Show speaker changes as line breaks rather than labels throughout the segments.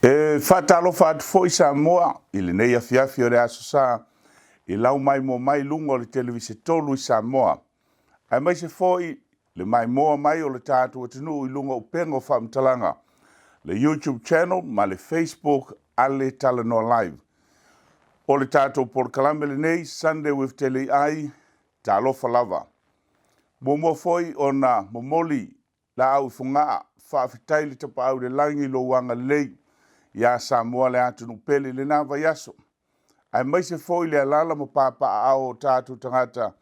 E faatalofa atu foi Samoa i lenei afiafi o le Aso Sa i lau maimoa mai i luga o le Televise 3 i Samoa, aemaise foi le maimoa mai o le tatou atunuu i luga o upega o faamatalaga, le YouTube channel ma le Facebook a le Talanoa Live. O le tatou polokalame lenei, Sunday with Teleiai, talofa lava. Muamua foi ona momoli laau i Fogaa, faafetai le Tapaau i le Lagi i lou agalelei ia Samoa le atunuu pele i lena vaiaso, aemaise foi le alaala ma papaaao o tatou tagata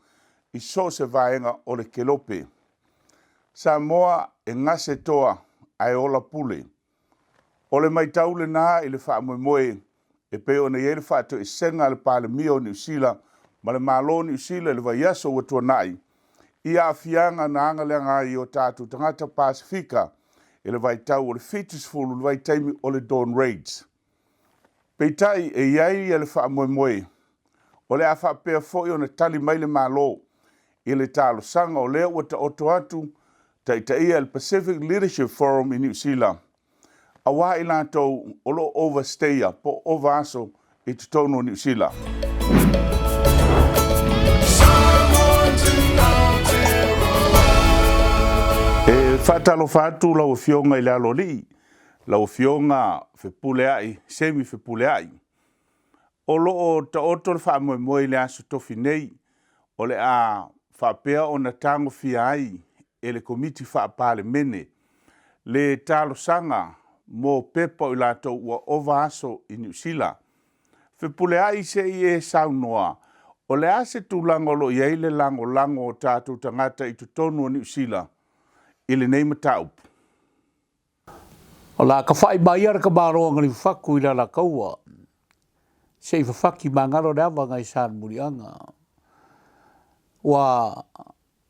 i so o se vaega o le kelope. Samoa e gase toa ae ola pule. O le matau lena i le faamoemoe e pei ona i ai le faatoesega a le Palemia o Niu Sila ma le Malo o Niu Sila i le vaiaso ua tuanai i aafiaga na agalega ai i o tatou tagata Pasefika i le vaitau o le 70 i le vaitaimi o le Dawn Raids. Peitai, e i ai le faamoemoe o le a faapea foi ona tali mai le Malo i le talosaga o lea ua taoto atu taitaia e le Pacific Leadership Forum i Niu Sila, aua i latou o lo o overstayer po o ova aso i totonu o Niu Sila. E faatalofa atu lau Afioga i le Aloalii, lau Afioga Fepuleai, Semi Fepuleai. O lo o taoto le faamoemoe i le Aso Tofi nei o le a faapea ona tagofia ai e le Komiti Faa-Palemene le talosaga mo pepa o i latou ua ova aso i Niu Sila. Fepuleai se i e saunoa, o le a se tulaga o lo o i ai le lagolago o tatou tagata i totonu o Niu Sila i lenei mataupu?
O le a tafa'i mai ia le tamaloa na liufatu i le Alataua se i fafati magalo le ava nai Salemuliaga. Ua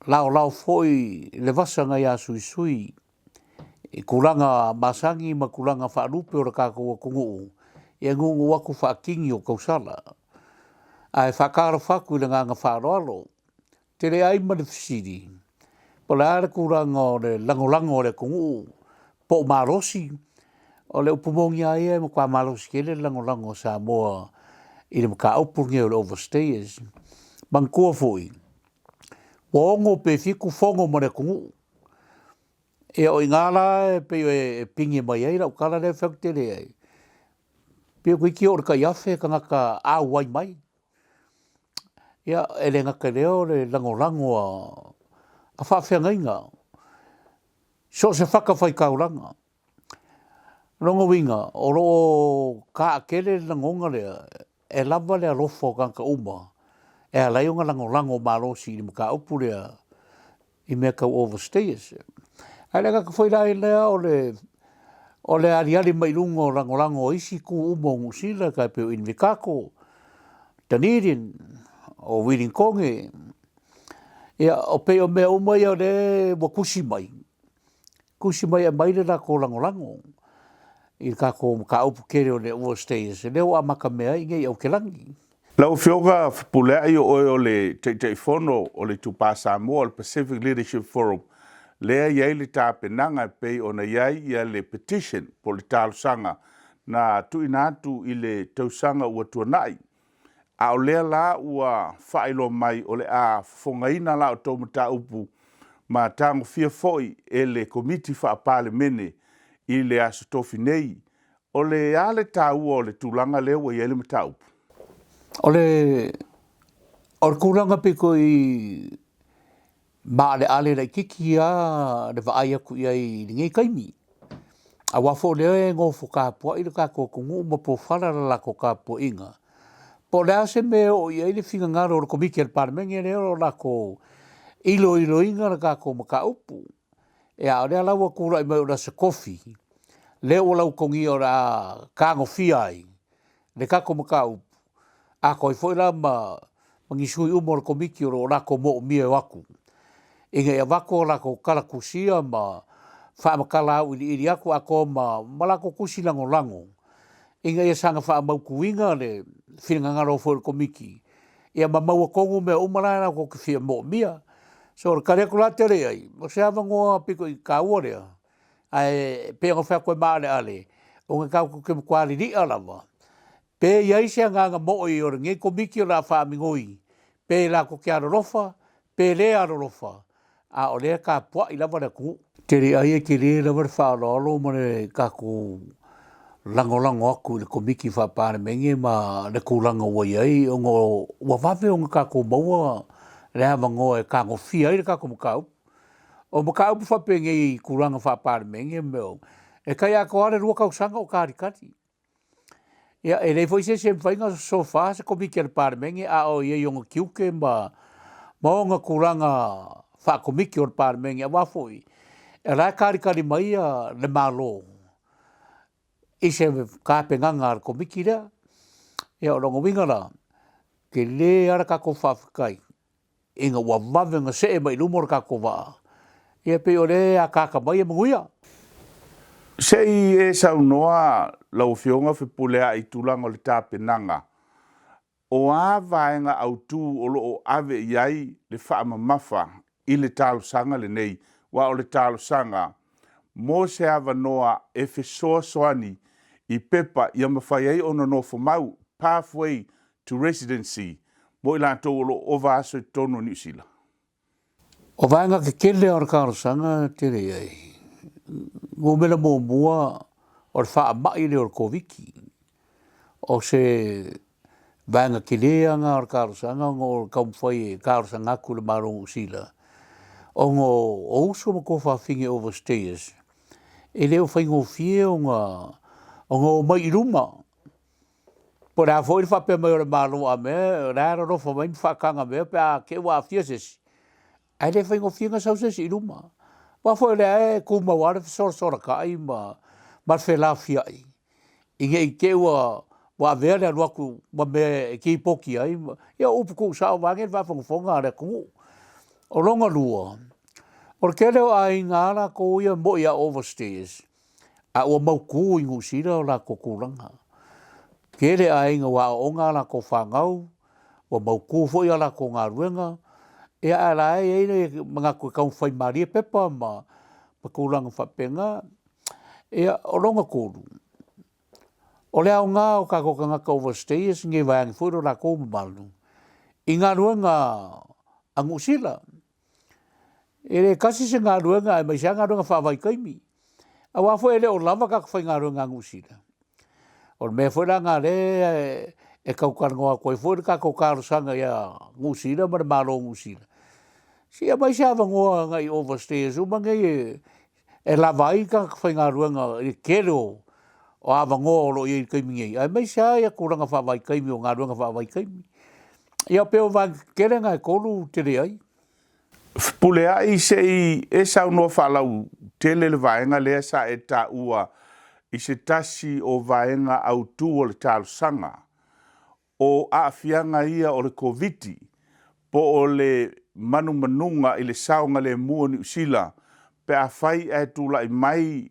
laolao foi le vasa nai Asuisui i tulaga masani ma tulaga faalupe o le tatou atunuu, ia nuunuu atu faatini o tausala. Ae faatalofa atu i le agaga faaaloalo. Tele ai ma le fesili, po o le a le tulaga o le lagolago a le atunuu po o malosi. O le upu moni lava ia, e matua malosi tele le lagolago a Samoa i le mataupu lenei o le overstayers. Manatua foi, ua 6 pe 7 fono ma le atunuu. Ia o i ina la e pei e pine mai ai lau tala lea e fai atu tele ai, pei toeitiiti oo i le tai 1,000 tagata auai mai. Ia, e le gata i lea o le lagolago a faafeagaiga, so o se fatafaitaulaga. O lona uiga, o lo o taatele le lagona lea e lava le alofa o tagata uma e ala ai ona lagolago malosi i le mataupu lea i mea tau overstayers. Ae le gata foi la i lea o le o le aliali mai i luga o lagolago a isi itu uma o Niu Sila e tai pei o Invercargill, Dunedin, o Wilingtone, ia o pei o mea uma ia o lea ua tusi mai, tusi mai e aumai le latou lagolago i le tatou mataupu tele o le overstayers, lea ua amata mea ai i inei i Aukilani.
Lau Afioga Fepuleai, o oe o le Taitaifono o le Itupa Samoa o le Pacific Leadership Forum, lea e i ai le tapenaga e pei ona i ai le petition po o le talosaga na tuuina atu i le tausaga ua tuanai. A o lea la ua faailoa mai o le a fofogaina la outou mataupu ma tagofia foi e le Komiti Faa-Palemene i le Aso Tofi nei. O le a le taua o le tulaga lea ua i ai le mataupu?
O le o le tulaga pito i maaleale laitiiti lava le vaai atu i ai i lenei taimi, aua foi o lea e nofo tapuai le tatou atunuu ma pofala le latou tapuaiga, po o le a se mea e oo i ai le finagalo o le Komiti a le Palemene lea o lo o latou iloiloina le tatou mataupu. Ia a o lea la ua tulai mai o le Aso Tofi lea ua lautogia o le a tagofia ai le tatou mataupu, atoa ai foi la ma ni sui uma o le Komiti o lo o latou moomia e o atu ina ia avatu a latou tala tusia ma faamatala auiliili atu atoa ma latou tusi lagolago ina ia saga faamautuina le finagalo foi o le Komiti ia ma maua tonu mea uma la e latou te fia moomia. So o le tali atu la tele i ai, o se avanoa pito i taua lea, ae pei ona fai atu e maaleale. Ona tatou te matua lili'a lava, pe i ai se agaga mo'i o lenei Komiti o le a faamigoi, pe latou te alolofa, pe le alolofa, a o lea e tapua'i lava le atunuu. Tele ai e tele lava le faaaloalo ma le tatou lagolago atu i le Komiti Faa-Palemene ma le tulaga ua i ai ona ua vave ona tatou maua le avanoa e tagofia ai le tatou mataupu. O mataupu faapenei i tulaga faa-Palemene ma mea, e tai atoa lava le 2 tausaga o talitali. Ia, e leai foi se isi e mafai ona sosofaina se Komiti a le Palemene a o i ai i ona tiute ma ona tulaga faa-Komiti o le Palemene, aua foi o la e talitali mai le Malo i se tapenaga a le Komiti lea. Ia, o lona uiga la, tele lava le tatou faafetai ina ua vave ona see mai i luma lo tatou vaa, ia pei o lea e ataata mai e manuia.
Se i e saunoa lau Afioga Fepuleai i tulaga o le tapenaga, o a vaega autu o lo o ave i ai le faamamafa i le talosaga lenei, aua o le talosaga mo se avanoa e fesoasoani i pepa ia mafai ai ona nofo mau, pathway to residency, mo i latou o lo o ova aso i totonu o Niu Sila.
O vaega tetele o le talosaga e tele i ai, numera muamua o le faamai lea o le Koviti. O se vaega tele lava lena o le talosaga ona o le taumafai e talosaga atu i le Malo o Niu Sila ona o uso ma tuafafine overstayers e le o faigofie ona omai i luma. Po o le a foi le faapea mai o le Malo a mea o la e alolofa mai ma faataga mea pe a te i ua aafia se isi, ae le faigofie ona sau se isi i luma. Aua foi o lea e tumau lava le fesolasolata'i ma le felafia'i i ne i te i ua avea le alu atu ma mea e tipoti ai. Ia o upu tuusao vaeane le faafogafoga a le atunuu. O lona lua, o le tele o aiga a latou ia e moni lava o overstayers, a ua mautu i Niu Sila o latou tulaga. Tele aiga ua aooga a latou fanau, ua mautu foi a latou galuega, ia a o la e i ai le manatu e taumafai malie pepa ma tulaga faapena. Ia, o lona tolu, o le aoga o tatou tagata overstayers nei vaeane foi lo latou mamalu i galuega a Niu Sila. E le tasi se galuega aemaise lava galuega faavaitaimi, aua foi e le o lava tagata faigaluega a Niu Sila. O le mea foi la lena o lea e tau talanoa atu ai foi le tatou talosaga ia Niu Sila ma le Malo o Niu Sila, se i aumai se avanoa agai i overstayers uma nei e lava ai tagata faigaluega i le tele o avanoa o lo o i ai i le taimi nei, aemaise lava tulaga faavaitaimi o galuega faavaitaimi. Ia pei o vaega tetele na e tolu e tele ai.
Fepuleai se i e saunoa faalautele le vaega lea sa e taua i se tasi o vaega autu o le talosaga, o aafiaga ia o le Koviti po o le manumanuga i le saogalemu o Niu Sila pe afai ae tulai mai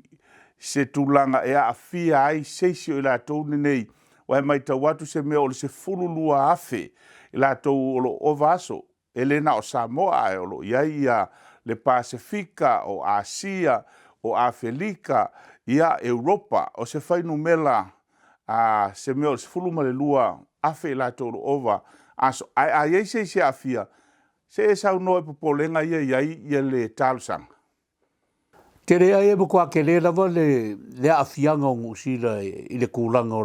se tulaga e aafia ai se isi o i latou lenei, aua e matau atu se mea o le 12,000 i latou o lo o ova aso, e le na o Samoa ae o lo o i ai le Pasefika, o Asia, o Afelika, ia Europa, o se fuainumera se mea o le 12,000 i latou o lo o ova aso. Ae a i ai se isi e aafia, se i e saunoa i popolega ia e i ai le talosaga.
Tele ai e matua tele lava le aafiaga o Niu Sila i le tulaga o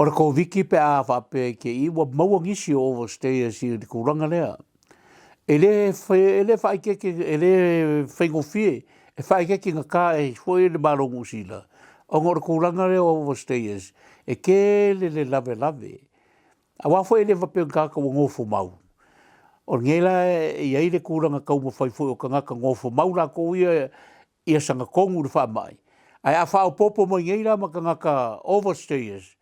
le Koviti pe a faapea i te i ua maua nisi o overstayers i le tulaga lea. E le faaeteete, e le faigofie, e faaeteete gata ai foi le Malo o Niu Sila ona o le tulaga lea o overstayers, e tele le lavelave. Aua foi e le faapea o ni tagata ua nofomau. O lenei la e i ai le tulaga taumafai foi o tagata nofomau latou ia ia sagatonu i le faamai, ae a faaopoopo mai nei la ma tagata overstayers,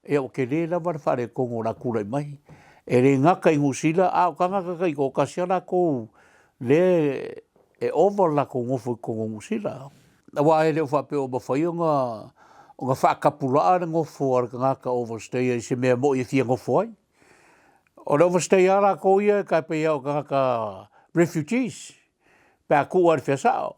ia ua tele lava le faaletonu o le a tulai mai. E le gata i Niu Sila a o tagata taitoatasi lava latou lea e ova le latou nofo i totonu o Niu Sila. Aua e le o faapea o mafai ona faatapulaa le nofo a le tagata overstayer i se mea moni e fia nofo ai. O le overstayer lava latou ia e tai pei lava o tagata refugees pe a tuu lava i le fea sao,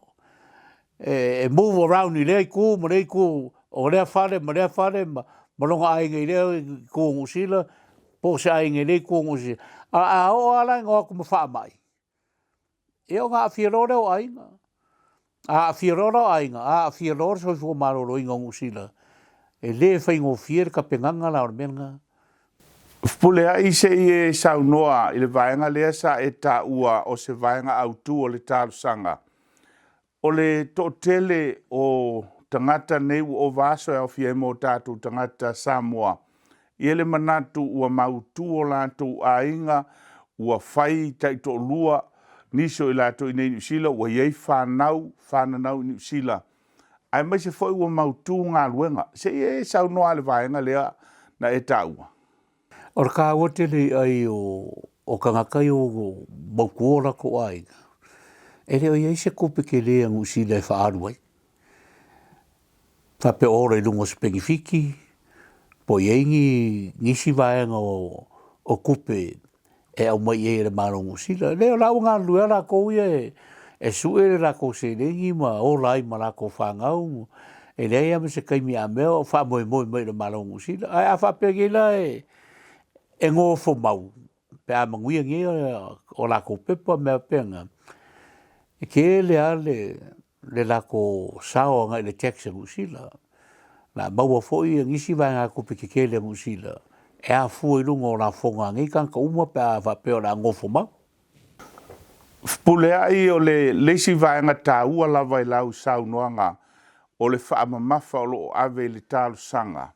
e move around i lea itu ma lea itu. o lea fale ma lea fale ma, ma lona aiga i lea itu o Niu Sila, po o se aiga i lea itu o Niu Sila. A, a oo lava la ina o atu ma faamai, ia ona aafia loa lea o aiga. A aafia loa la o aiga, a aafia loa le soifua maloloina o Niu Sila, e le faigofie le tapenaga la o le mea lena.
Fepuleai se i e saunoa i le vaega lea sa e taua o se vaega autu o le talosaga. O le toatele o tagata nei ua ova aso e aofia ai ma o tatou tagata Samoa, e i ai le manatu ua mautu o latou aiga, ua fai taitoalua nisi o i latou i inei i Niu Sila, ua i ai fanau fananau i Niu Sila, aemaise foi ua mautu galuega. Se i e saunoa i le vaega lea na e taua.
O le taua tele i ai o tagata ia ua mautu o latou aiga, e le o i ai se tupe tele a Niu Sila e faaalu ai. Faapea o ola i luga o se penefiti, po o i ai ni nisi vaega o tupe e aumai i ai e le Malo o Niu Sila. Leai o la ua galulue lava latou ia e sue le latou seleni ma ola ai ma latou fanau, e leai lava ma se taimi a mea o faamoemoe mai i le Malo o Niu Sila. Ae a faapea nei la e nofo mau pe a manuia nei o latou pepa ma mea faapena, e tele lava le latou sao agai i le tax a Niu Sila. O le a maua foi nisi vaegatupe tetele a Niu Sila e afua i luga o lafoga a nei tagata uma pe a faapea o le a nofo mau.
Fepuleai, o le isi vaega taua lava i lau saunoaga o le faamamafa o lo o ave i le talosaga,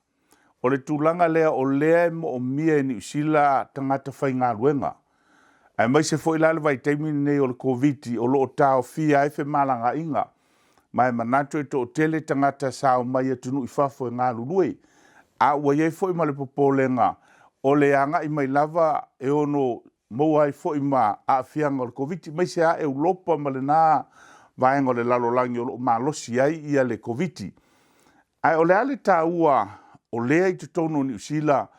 o le tulaga lea o lea e moomia e Niu Sila tagata faigaluega, aemaise foi la le vaitaimi lenei o le Koviti o lo o taofia ai femalagaaiga, ma e manatu e toatele tagata sa omai i atunuu i fafo e galulue, a ua i ai foi ma le popolega o le agai mai lava e ono maua ai foi ma aafiaga o le Koviti, aemaise lava Europa ma lena vaega o le lalolagi o lo o malosi ai le Koviti. Ae o le a le taua o lea i totonu o Niu Sila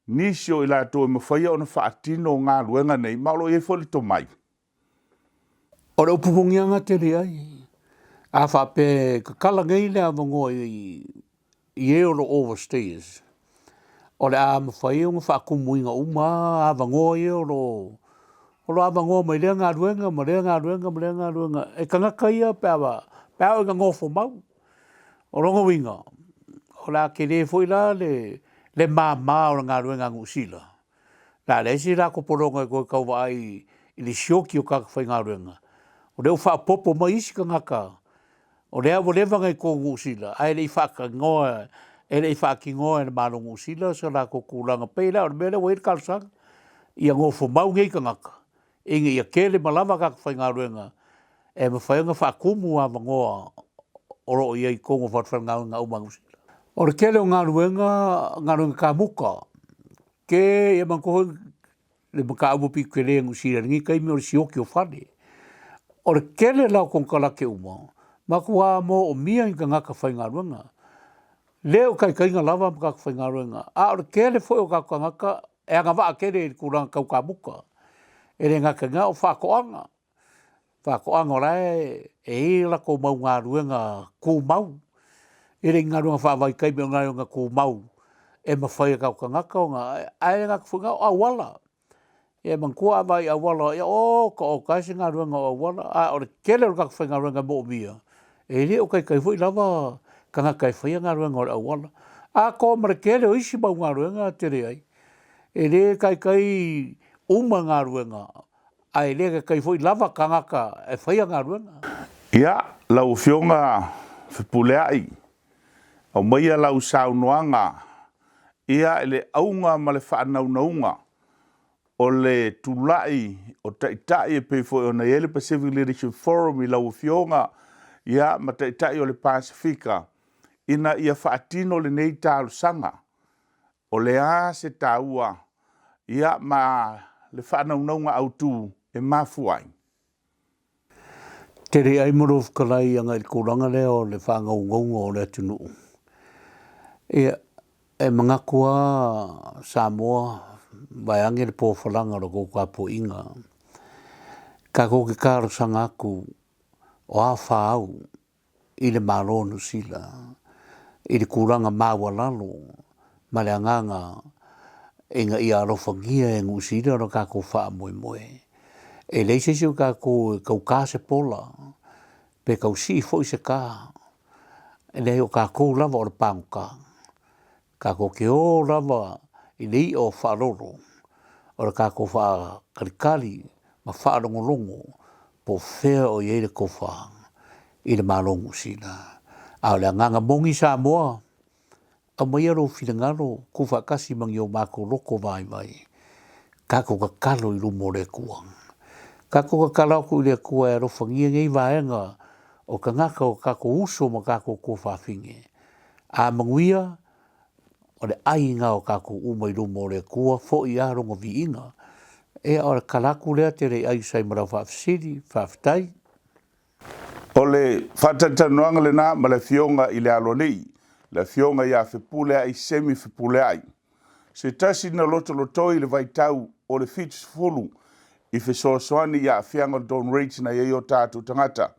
nisi o i latou e mafaia ona faatino galuega nei, ma o lo o i ai foi le tomai?
O le upu moni lava gata e leai. A faapea e tatala nei le avanoa i e o lo o overstayers, o le a mafai ona faatumuina uma avanoa ia o lo o avanoa mai lea galuega ma lea galuega ma lea galuega e tagata ia pe a oo ina nofo mau. O lona uiga, o le a tele foi la le mama o le galuega a Niu Sila, o le a leai se latou pologa e toe tau vaai i le sioki o tagata faigaluega, o lea ua faaopoopo mai isi tagata o lea ua leva ona i totonu o Niu Sila ae le i faatinoa e le i faatinoa e le Malo o Niu Sila so latou tulaga. E pei la o le mea lea ua i ai le talosaga, ia nofo mau nei tagata ina ia tele ma lava tagata faigaluega e mafai ona faatumu avanoa o lo o i ai i totonu o falefaigaluega uma a Niu Sila. O le tele o galuega, galuega kamuta, ke ia manatua foi le mataupu pito tele a Niu Sila i lenei taimi o le sioki o fale. O le tele la o konekarate uma, matua moomia ni tagata faigaluega. Le o taitaiga lava ma tagata faigaluega, a o le tele foi o tatou tagata e agavaa tele i le tulaga tau kamuta. E le gata i lena o faatoaga, faatoaga o la e i ai latou mau galuega tumau, e le o ni galuega faavaitaimi o galuega tumau e mafai e tatou tagata ona… ae le gata foi i lena o auala. Ia manatua a vaai i auala, ia oka oka e se galuega o auala, a o le tele o le tagata faigaluega e moomia, e le o taitai foi lava tagata e faia galuega o le auala. Atoa ma le tele o isi mau galuega e tele ai, e le taitai uma galuega, ae le taitai foi lava tagata e faia galuega.
Ia, lau Afioga Fepuleai, aumaia lau saunoaga ia i le auga ma le faanaunauga o le tulai o Taitai e pei foi ona i ai le Pacific Leadership Forum i lau Afioga ia ma Taitai o le Pasefika ina ia faatino lenei talosaga. O le a se taua ia ma le faanaunauga autu e mafua ai?
Tele ai ma lou fetalai agai i le tulaga lea o le faagaugauga o le atunuu. Ia, e manatu lava Samoa, vaeane le pofalaga o la outou tapuaiga, tatou te talosaga atu o a fa au i le Malo o Niu Sila. i le tulaga maualalo ma le agaga ina ia alofagia e Niu Sila lo tatou faamoemoe. E leai se isi o tatou e tauta se pola pe tausii foi se ta, e leai o tatou lava o le pagota. Tatou te o lava i le i'a o faalolo o le tatou faatalitali ma faalogologo po o fea o i ai le tofa i le Malo o Niu Sila. A o le agaga moni Samoa, aumaia lou finagalo tuufaatasi ma ni o matou loto vaivai, tatou tatalo i luma o le Atua. Tatou tatalo atu i le Atua e alofagia nei vaega o tagata o tatou uso ma tatou tuafafine. A manuia, o le ai lena o tatou uma i luma o le Atua, foi lava lona viiga. Ia, o le tala atu lea Teleiai sai ma lau faafesili. Faafetai.
O le faatalatalanoaga lena ma le Afioga i le Aloalii, le Afioga ia Fepuleai Semi Fepuleai, se tasi na lotolotoi i le vaitau o le 70 i fesoasoani i aafiaga o le Dawn Raids na i ai o tatou tagata.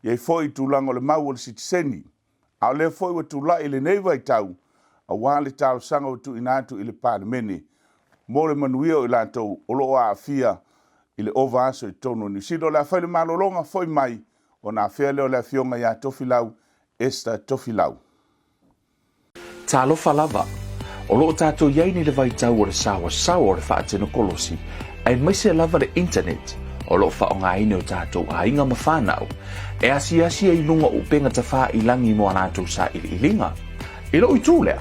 E i ai foi tulaga o le mau o le sitiseni, a o lea foi ua tulai i lenei vaitau aua le talosaga ua tuuina atu i le Palemene mo le manuia o i latou o lo o aafia i le ova aso i totonu o Niu Sila. O le a fai le malologa, foi mai ona afea lea o le Afioga ia Tofilau Esther Tofilau.
Talofa lava! O lo o tatou i ai nei le vaitau o le saoasaoa o le faatenokolosi, aemaise lava le internet, o lo o faaaogaina e o tatou aiga ma fanau, e asiasi ai i luga o upega tafailangi mo a latou sailiiliga. I lou itu lea,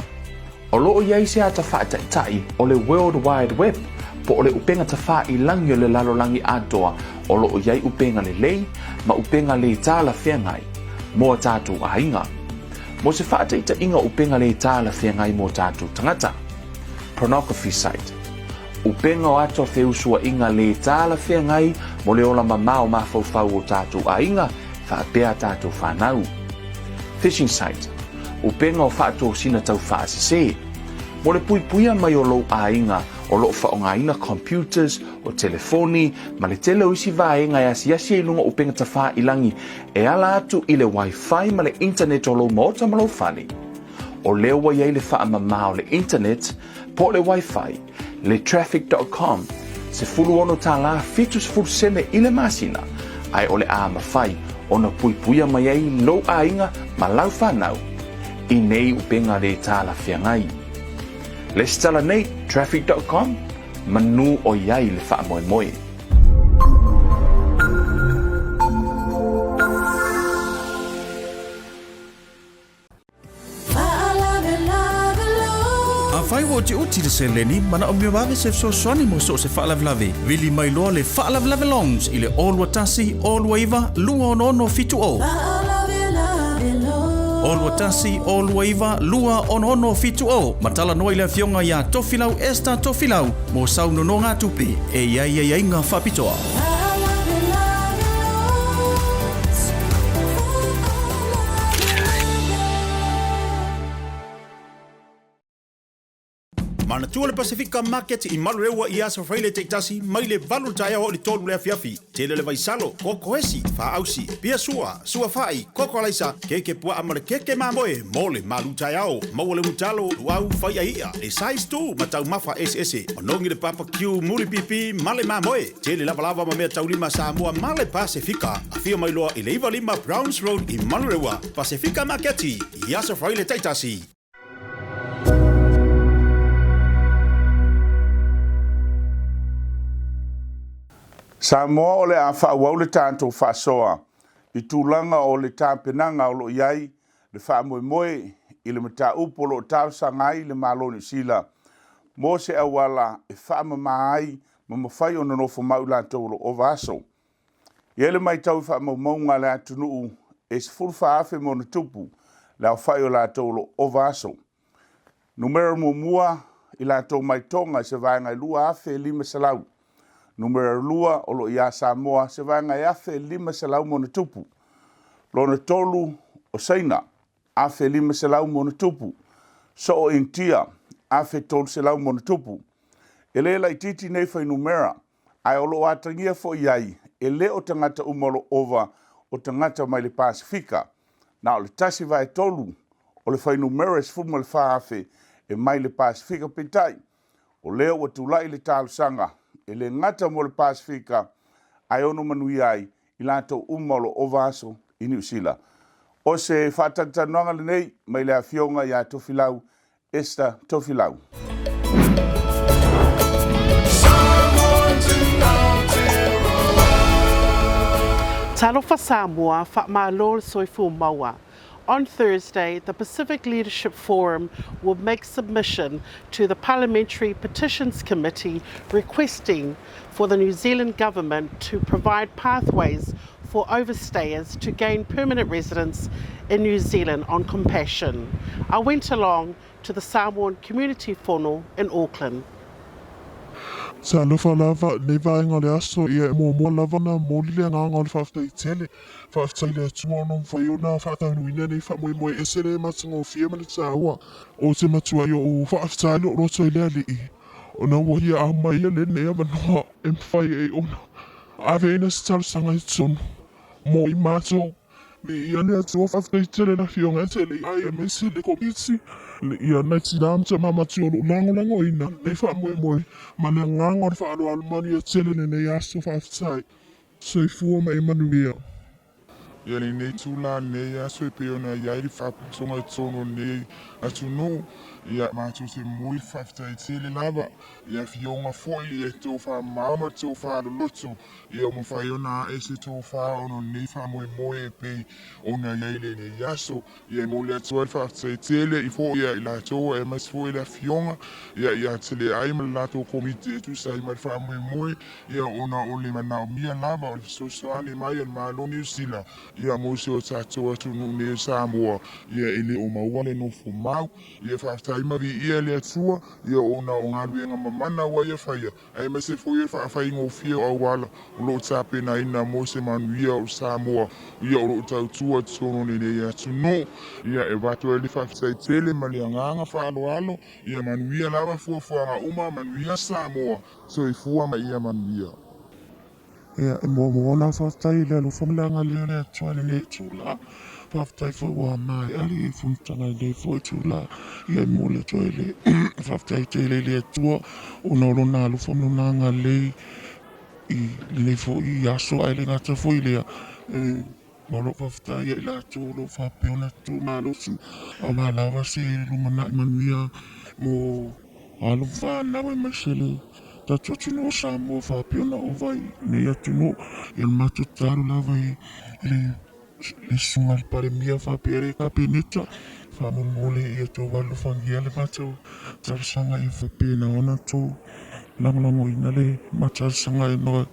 o lo o i ai se ata faataitai o le World Wide Web, po o le upega tafailangi o le lalolagi atoa o lo o i ai upega lelei ma upega lē talafeagai mo a tatou aiga. Mo se faataitaiga o upega lē talafeagai mo tatou tagata, pornography site, upega o ata o feusuaiga lē talafeagai mo le ola mamao mafaufau o tatou aiga faapea a tatou fanau, phishing site, upega o faatosina taufaasese, mo le puipuia mai o lou aiga o lo o faaaogaina computers, o telefoni, ma le tele o isi vaega e asiasi ai i luga o upega tafailangi e ala atu i le Wi-Fi ma le internet o lou maota ma lou fale. O lea ua i ai le faamama o le internet, po o le Wi-Fi, le traffic dot com, $16 70 sene i le masina, ae o le a mafai ona puipuia mai ai lou aiga ma lau fanau i nei upega lē talafeagai. Lesitala nei, traffic dot com, manu o i ai le faamoemoe.
Afai ua utiuti le seleni, manaomia vave se fesoasoani mo so o se faalavelave, vili mai loa le Faalavelave Loans i le 021 029 26670. 021 029 26670 ma talanoa i le Afioga ia Tofilau Esther Tofilau mo sau nonogatupe e i ai aiaiga faapitoa.
Manatua le Pasefika Market i Malureua i aso Friday taitasi mai le 8 le taeao i le 3 le afiafi. Tele le vaisalo, koko esi, faausi, pia sua, sua fai, koko alaisa, keke puaa ma le keke mamoe mo le malu taeao. Maua le umutalo, luau, fai'a i'a, le size tu ma taumafa eseese. Manogi le barbecue, muli pipi ma le mamoe. Tele lavalava ma mea taulima Samoa ma le Pasefika. Afio mai loa i le 95 Browns Road i Manurewa. Pasefika Maketi i aso Friday taitasi.
Samoa o le a faaauau le tatou faasoa i tulaga o le tapenaga o lo o i ai le faamoemoe i le mataupu o lo o talosaga ai le Malo o Niu Sila mo se auala e faamama ai ma mafai ona nofo mau i latou o lo o ova aso. E i ai le matau i faamaumauga a le atunuu e 14,000 ma ona tupu le aofai o latou o lo o ova aso. Numera muamua i latou mai Toga i se vaega e 2,500. Numera lua o lo o iā Samoa se vaega e 1,500 ma ona tupu. Lona tolu o Saina, 1,500 ma ona tupu. Soo Initia, 1,300 ma ona tupu. E le laitiiti nei fuainumera, ae o lo o atagia foi i ai, e le o tagata uma o lo o ova o tagata mai le Pasefika. Na o le 1/3 o le fuainumera e 14,000 e mai le Pasefika. Peitai, o lea ua tulai le talosaga e le gata mo le Pasefika ae ono manuia ai i latou uma o lo o ova aso i Niu Sila. O se faatalatalanoaga lenei mai le Afioga ia Tofilau Esther Tofilau.
Talofa Samoa, faamalo le soifua maua. On Thursday, the Pacific Leadership Forum will make submission to the Parliamentary Petitions Committee requesting for the New Zealand Government to provide pathways for overstayers to gain permanent residence in New Zealand on compassion. I went along to the Samoan Community Fono in Auckland.
Talofa lava lenei vaega o le aso, ia e muamua lava ona momoli le agaga o le faafetai tele. Faafetai i le Atua ona mafai ona faataunuuina nei faamoemoe ese le matagofie ma le taua. Ou te matua i ou faafetai lou loto i le Alii, ona ua ia aumaia lenei avanoa e mafai ai ona aveina se talosaga i totonu mo i matou. Viia le Atua, faafetai tele le Afioga e tele ai aemaise le Komiti ia nai tina ma tama matua o lo o lagolagoina lenei faamoemoe ma le agaga o le faaaloalo manuia tele lenei aso faafetai. Soifua ma ia manuia.
Ia lenei tula lenei aso e pei ona i ai le faapotopotoga i totonu o lenei atunuu, ia matou te momoli le faafetai tele lava i afioga foi i le tofa mamao ma le tofa loloto ia ua mafai ona ae se tofa ona o lenei faamoemoe e pei ona i ai lenei aso. Ia e momoli atu ai le faafetai tele i foi ia i latou aemaise foi le afioga ia ia Teleai ma le latou komiti e tusa ai ma le faamoemoe ia ona o le manaomia lava o le fesoasoani mai a le Malo o Niu Sila ia mo si o tatou atunuu nei o Samoa ia e le o maua le nofo mau. Ia faafetai ma viia le Atua ia ona o galuega mamana ua ia faia aemaise foi o le faafaigofie o auala o lo o tapenaina mo se manuia o Samoa ia o lo o tautua i totonu o lenei atunuu. Ia e avatu ai le faafetai tele ma le agaga faaaloalo, ia manuia lava fuafuaga uma, manuia Samoa, soifua ma ia manuia.
Ia, e muamua ona faafetai i le alofa ma le agalelei o le Atua i lenei itula. Faafetai foi ua maea le fonotaga i lenei foi itula. Ia e momoli atu ai le faafetai tele i le Atua ona o Lona alofa ma Lona agalelei i lenei foi aso, ae le gata foi i lea, o lo o faafetai ia i latou o lo o faapea ona tuumalosi aua lava se lumanai manuia mo alo ma fanau aemaise le tatou atunuu o Samoa faapea ona ova i lenei atunuu. Ia le matou tatalo lava i le susuga i le Palemia faapea le Kapeneta, faamolemole ia outou alofagia le matou talosaga ia faapena ona outou lagolagoina le matou talosaga ona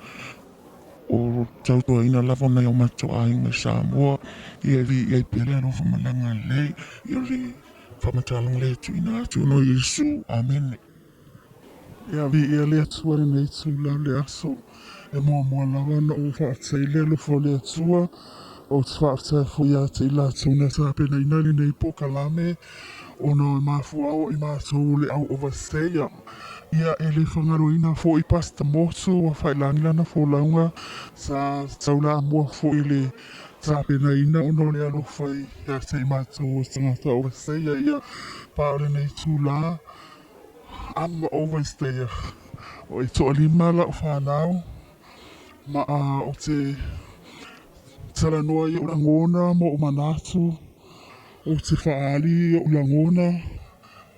o tautuaina lava nai o matou aiga i Samoa ia e viia ai pea le alofa ma le agalelei. Ia o le faamatalaga lea e tuuina atu ona o Iesu. Amene. Ia viia le Atua i lenei itula o le aso. E muamua lava ona ou faafetai i le alofa o le Atua. Ou te faafetai foi ia te i latou na tapenaina lenei polokalame ona e mafua au i matou o le au overseer. Ia e le fagaloina foi Pastor Motu ua failagi lana folauga sa taulamua foi i le tapenaina ona o le alofa ia te i matou o tagata overseer. Ia pa o lenei itula I'm a overstayer. E toalima lau fanau ma ou te talanoa i ou lagona ma ou manatu, ou te faaali i ou lagona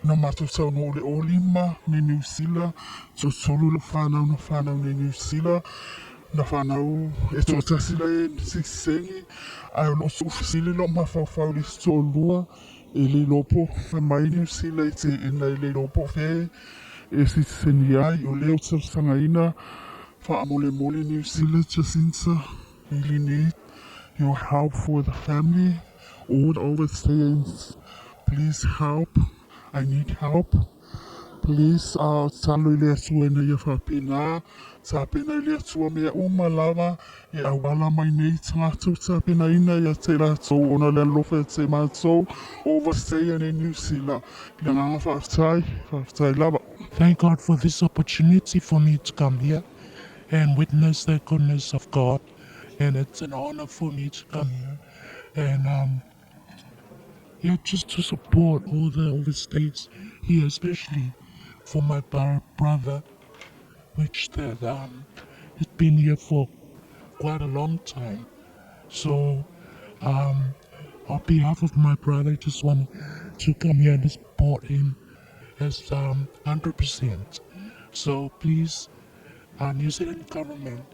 na matou taunuu i le o 5 nei Niu Sila, toatolu lau fanau na fanau nei Niu Sila, na fanau e toatasi la e sitiseni ae o lo o tuufesili lou mafaufau i le isi toalua. E le iloa po o fea mai Niu Sila i teena e le iloa po o fea e sitiseni ai. O lea ou te talosagaina faamolemole Niu Sila Jacinta really need your help for the family all the overstayers please help I need help. Please tatalo i le Atua ina ia faapena, tapena i le Atua mea uma lava e auala mai nei tagata ua tapenaina ia te latou ona le alofa ia te matou overstay nei Niu Sila. I le agaga faafetai, faafetai lava.
Thank God for this opportunity for me to come here and witness the goodness of God and it's an honor for me to come here and um. Yeah, just to support all the overstays here, especially for my brother, which that has been here for quite a long time. So, on behalf of my brother, I just want to come here and support him as 100%. So please, New Zealand government,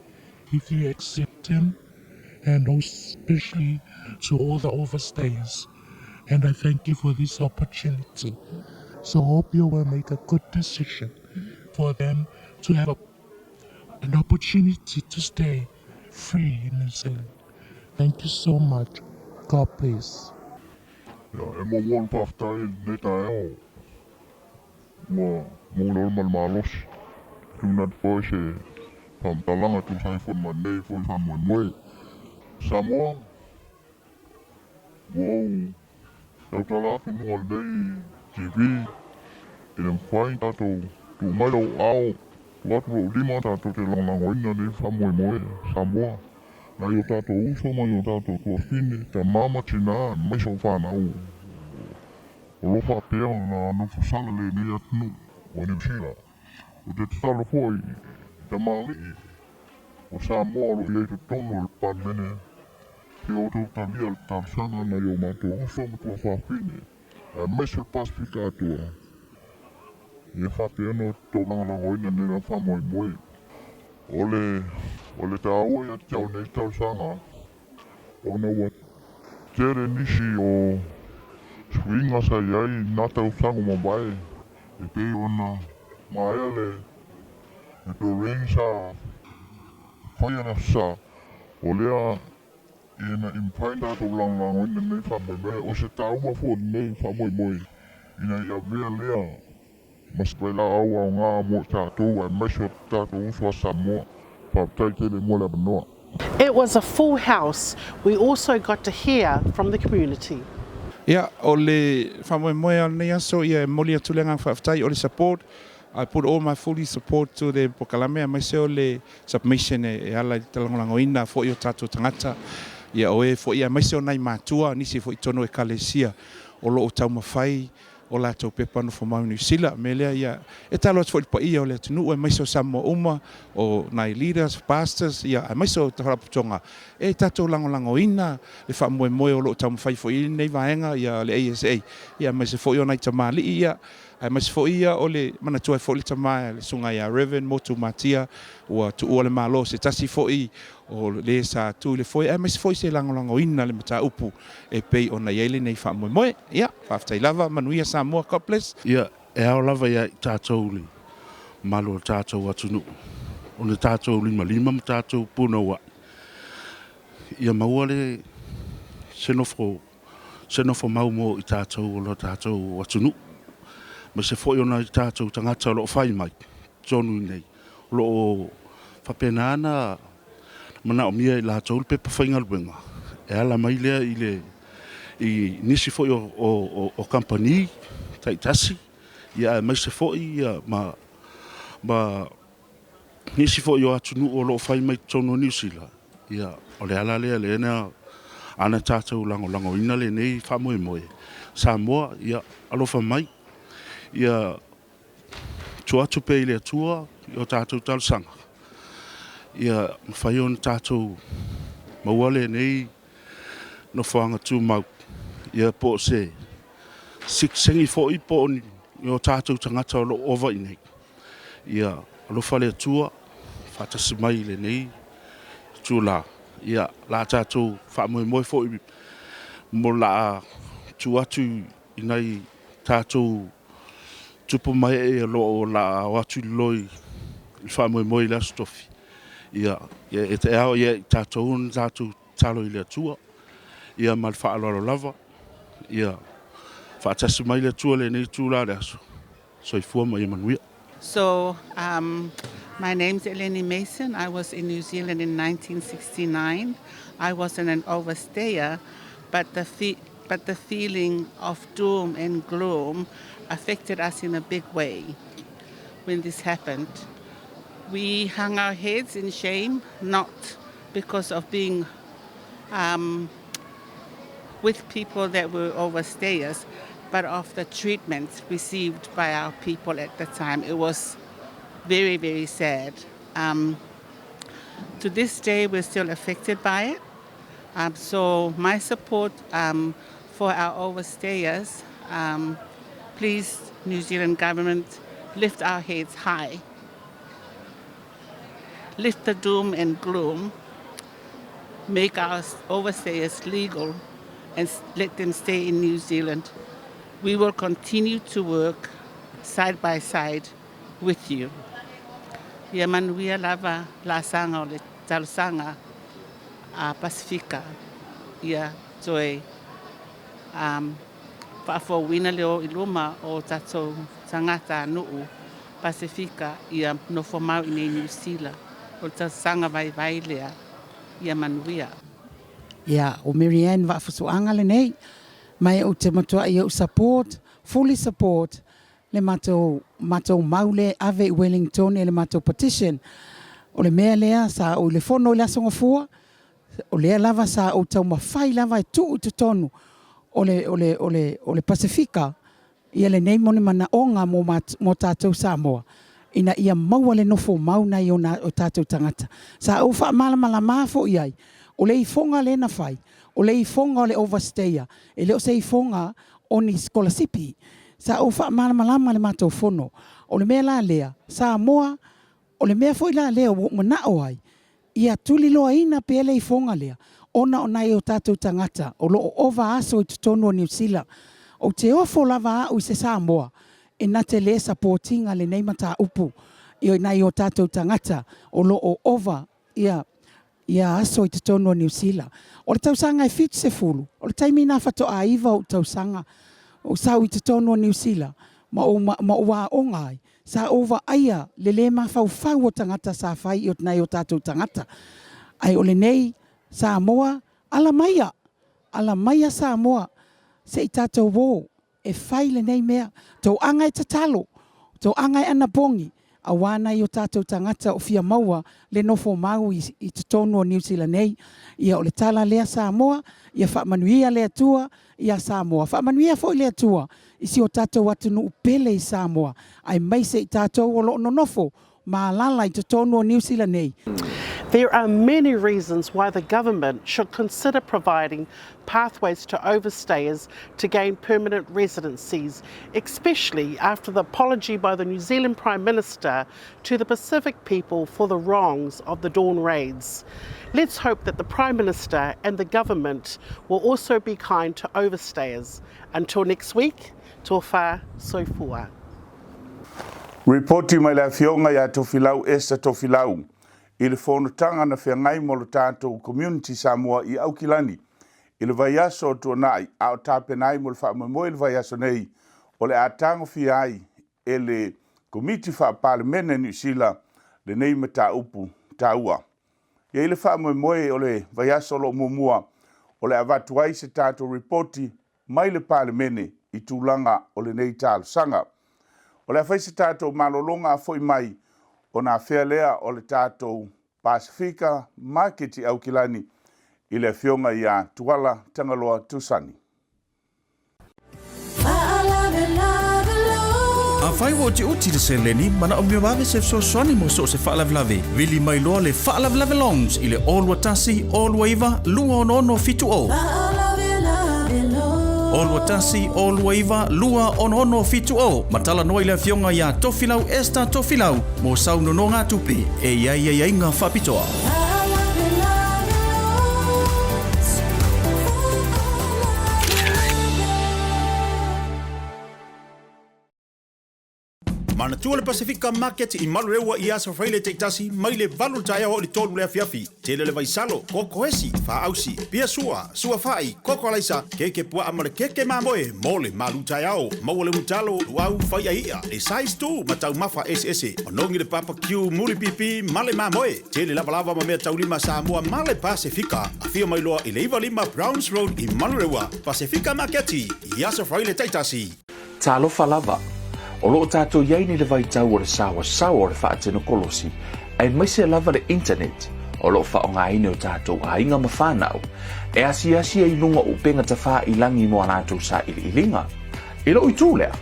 if you accept him, and especially to all the overstayers, and I thank you for this opportunity. So hope you will make a good decision for them to have an opportunity to stay free in New Zealand. Thank you so much. God bless.
Ia, e muamua ona faafetai i lenei taeao ua maua ma le malosi e tuuina atu foi se faamatalaga e tusa ai foi ma lenei foi faamoemoe. Samoa, ua ou tautala atu i luga o lenei TV, e le mafai ona tatou tuu mai lou ao, tuu atu lou lima tatou te lagolagoina lenei faamoemoe. Samoa, nai o tatou uso ma nai o tatou tuafafine, tama ma tina aemaise o fanau o lo o faapea ona nofosala i lenei atunuu o Niu Sila. Ou te tatalo foi i tamalii o Samoa o lo o i ai i totonu o le Palemene, se i outou talia le talosaga a nai o matou uso ma tuafafine, aemaise o le Pasefika atoa, ia faapea ona outou lagolagoina lenei faamoemoe. O le, o le taua ia te au nei talosaga, ona ua tele nisi o suiga sa i ai i na tausaga ua mavae, e pei ona maea le le Doreen sa faia le aso sa, o lea ina i mafai ona tatou lagolagoina lenei faamoemoe, o se taua foi lenei faamoemoe ina ia avea lea ma se vailaau aoga mo i tatou aemaise o tatou uso a Samoa. Faafetai tele mo le avanoa.
It was a full house, we also got to hear from the community.
Ia, o le faamoemoe o lenei aso, ia e momoli atu le agaga faafetai o le support. I put all my fully support to the polokalame aemaise o le submission e ala i le lagolagoina foi o tatou tagata, ia o e foi aemaise o nai matua, nisi foi i totonu o Ekalesia o lo o taumafai o latou pepa nofomau i Niu Sila. O le mea lea, ia, e tatalo atu foi i le paia o le atunuu aemaise o Samoa uma, o nai leaders, pastors, ia, aemaise o faalapotopotoga, e tatou lagolagoina le faamoemoe o lo o taumafai foi i ai lenei vaega, ia, le ASA, ia, aemaise foi o nai tamalii, ia, aemaise foi ia o le manatua ai foi le tama le susuga ia Rev. Motu Matia, ua tuua le Malo, se tasi foi o le sa tu i le foe, aemaise foi se lagolagoina le mataupu e pei ona i ai lenei faamoemoe. Ia, faafetai lava, manuia Samoa, God bless.
Ia, e ao lava ia i tatou le mamalu o le tatou atunuu ona tatou limalima ma tatou punouai ia maua le se nofo se nofo mau mo i tatou o lo tatou atunuu, aemaise foi o nai tatou tagata o lo o fai mai totonu i inei, o lo o faapena ona manaomia e i latou le pepa faigaluega e ala mai lea i le i nisi foi o kamupani taitasi, aemaise foi ma ma nisi foi o atunuu o lo o fai mai totonu o Niu Sila, ia, o le ala lea lea na ana tatou lagolagoina lenei faamoemoe. Samoa, ia, alofa mai, ia tuu atu pea i le Atua i o tatou talosaga, ia mafai ona tatou maua lenei nofoaga tumau, ia po o se sitiseni foi po o ni o tatou tagata o lo o ova i inei. Ia alofa le Atua faatasi mai i lenei itula. Ia, la tatou faamoemoe foi mo la tuu atu i nai tatou tupu ma ee o lo o la o atu i lalo i le faamoemoe i le Aso Tofi. Ia, e ao ia i tatou ona tatou tatalo i le Atua, ia ma le faaaloalo lava, ia faatasi mai le Atua i lenei itula o le aso. Soifua ma ia manuia.
So um, my name's Eleni Mason. I was in New Zealand in 1969. I wasn't an overstayer, but the, fe- but the feeling of doom and gloom affected us in a big way when this happened. We hung our heads in shame, not because of being um,
with people that were overstayers, but of the treatment received by our people at the time. It was very, very sad. Um, to this day, we're still affected by it. Um, so my support um, for our overstayers, um, please, New Zealand government, lift our heads high. Lift the doom and gloom. Make our overstayers legal and let them stay in New Zealand. We will continue to work side by side with you. Ia manuia lava laasaga o le talosaga a Pasifika ia toe um, faafouina le o i luma o tatou tagata nuu Pasifika ia nofo mau i nei Niu Sila. O le talosaga vaivai lea ia manuia.
Ia, o Mary Ann Vaafusuaga lenei, mai ou te matuai ou support, fully support le matou matou mau lea e ave i Wellington e le matou petition. O le mea lea sa ou i le fono i le Aso Gafua, o lea lava sa ou taumafai lava e tuu i totonu o le o le o le o le Pasefika ia lenei mo ni manaoga mo mo tatou Samoa ina ia maua le nofo mau nai ona o tatou tagata. Sa ou faamalamalama foi i ai, o le ifoga lea na fai, o le ifoga o le overstayer, e le o se ifoga o ni sikolasipi. Sa ou faamalamalama i le matou fono. O le mea la lea, Samoa, o le mea foi la lea ua ou manao ai, ia tuliloaina pea le ifoga lea, ona o nai o tatou tagata o lo o ova aso i totonu o Niu Sila. Ou te ofo lava au i se Samoa e na te le support ina lenei mataupu i nai o tatou tagata o lo o ova ia ia aso i totonu o Niu Sila. O le tausaga e 70, o le taimi na faatoa 9 ou tausaga ou sau i totonu o Niu Sila ma ou ma ou aoga ai, sa ou vaaia le le mafaufau o tagata sa fai i nai o tatou tagata. Ae o lenei Samoa, ala maia, ala maia Samoa se i tatou o e fai lenei mea. Tou aga e tatalo, tou aga e anapogi, aua nai o tatou tagata o fia maua le nofo mau i totonu o Niu Sila nei. Ia o le tala lea Samoa, ia faamanuia le Atua ia Samoa. Faamanuia foi le Atua i si o tatou atunuu pele i Samoa, aemaise i tatou o lo o nonofo ma alala i totonu o Niu Sila nei.
There are many reasons why the government should consider providing pathways to overstayers to gain permanent residencies, especially after the apology by the New Zealand Prime Minister to the Pacific people for the wrongs of the Dawn raids. Let's hope that the Prime Minister and the government will also be kind to overstayers. Until next week, tofa soifua.
Ripoti mai le Afioga ia Tofilau Esther Tofilau i le fonotaga na feagai mo le tatou community Samoa i Aukilani i le vaiaso o Tuanai a o tapena ai mo le faamoemoe i le vaiaso nei o le a tagofia ai e le Komiti Faa-Palemene a Niu Sila lenei mataupu taua. E i ai le faamoemoe o le vaiaso o lo o muamua o le avatu ai se tatou ripoti mai le Palemene i tulaga o lenei talosaga. O le a fai se tatou malologa a foi mai ona afea lea o le tatou Pasefika Maketi Aukilani i le Afioga ia Tuala Tagaloa Tusani.
Afai ua utiuti le seleni, manaomia vave se fesoasoani mo so o se faalavelave, vili mai loa le Faalavelave Loans i le 021 029 26670. 021 029 26670 ma talanoa i le Afioga ia Tofilau Esther Tofilau mo sau nonogatupe e i ai aiaiga faapitoa.
Manatua le Pasefika Market i Manurewa i Aso Faraile taitasi mai le 8 i le taeao i le 3 i le afiafi. Tele le vaisalo, koko esi, faausi, pia sua, sua fai, koko alaisa, keke puaa ma le keke mamoe mo le malu taeao. Maua le utalo, luau, fai'a i'a, le size 2 ma taumafa eseese. Manogi le barbecue, mulipipi ma le mamoe. Tele lavalava ma mea taulima Samoa ma le Pasefika. Afio mai loa i le 95 Browns Road i Manurewa. Pasefika Maketi i Aso Faraile taitasi.
Talofa lava! O lo o tatou i ai nei le vaitau o le saoasaoa o le faatenokolosi, aemaise lava le internet. o lo o faaaogaina e o tatou aiga ma fanau e asiasi ai i luga o upega tafailangi mo a latou sailiiliga. I lou itu lea,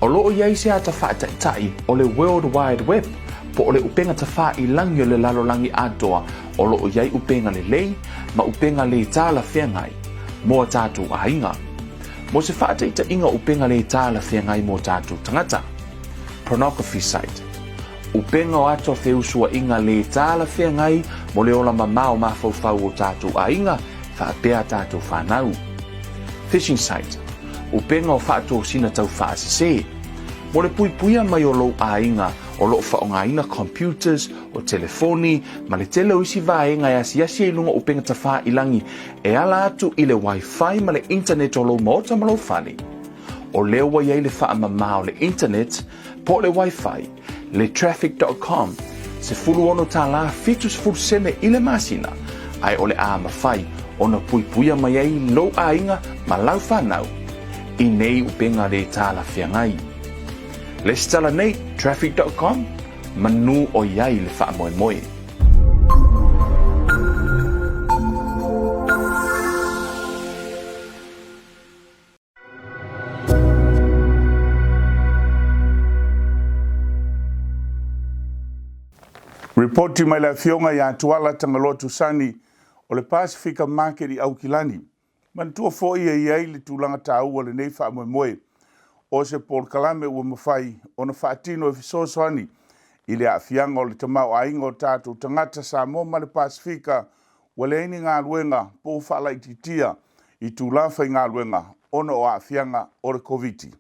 o lo o i ai se ata faataitai o le World Wide Web po o le upega tafailangi o le lalolagi atoa o lo o i ai upega lelei ma upega lē talafeagai mo a tatou aiga. Mo se faataitaiga o upega lē talafeagai mo tatou tagata, pornography site, upega o ata o feusuaiga lē talafeagai mo le ola mamao mafaufau o tatou aiga faapea a tatou fanau. Phishing site, upega o faatosina tau faasese. Mo le puipuia mai o lou aiga o lo o faaaogaina computers, o telefoni, ma le tele o isi vaega e asiasi ai i luga o upega tafailangi e ala atu i le Wi-Fi ma le internet o lou maota ma lou fale. O lea ua i ai le faamama o le internet po o le Wi-Fi, le traffic dot com, $16 70 sene i le masina, ae o le a mafai ona puipuia mai ai lou aiga ma lau fanau i nei upega lē talafeagai. Lesitala nei, traffic dot com, manu o i ai le faamoemoe.
Ripoti mai le Afioga ia Tuala Tagaloa Tusani o le Pasefika Market i Aukilani. Manatua foi e i ai le tulaga taua o lenei faamoemoe o se polokalame ua mafai ona faatino e fesoasoani i le aafiaga o le tamaoaiga o tatou tagata Samoa ma le Pasefika ua leai ni galuega po ua faalaitiitia itula faigaluega ona o aafiaga o le Koviti.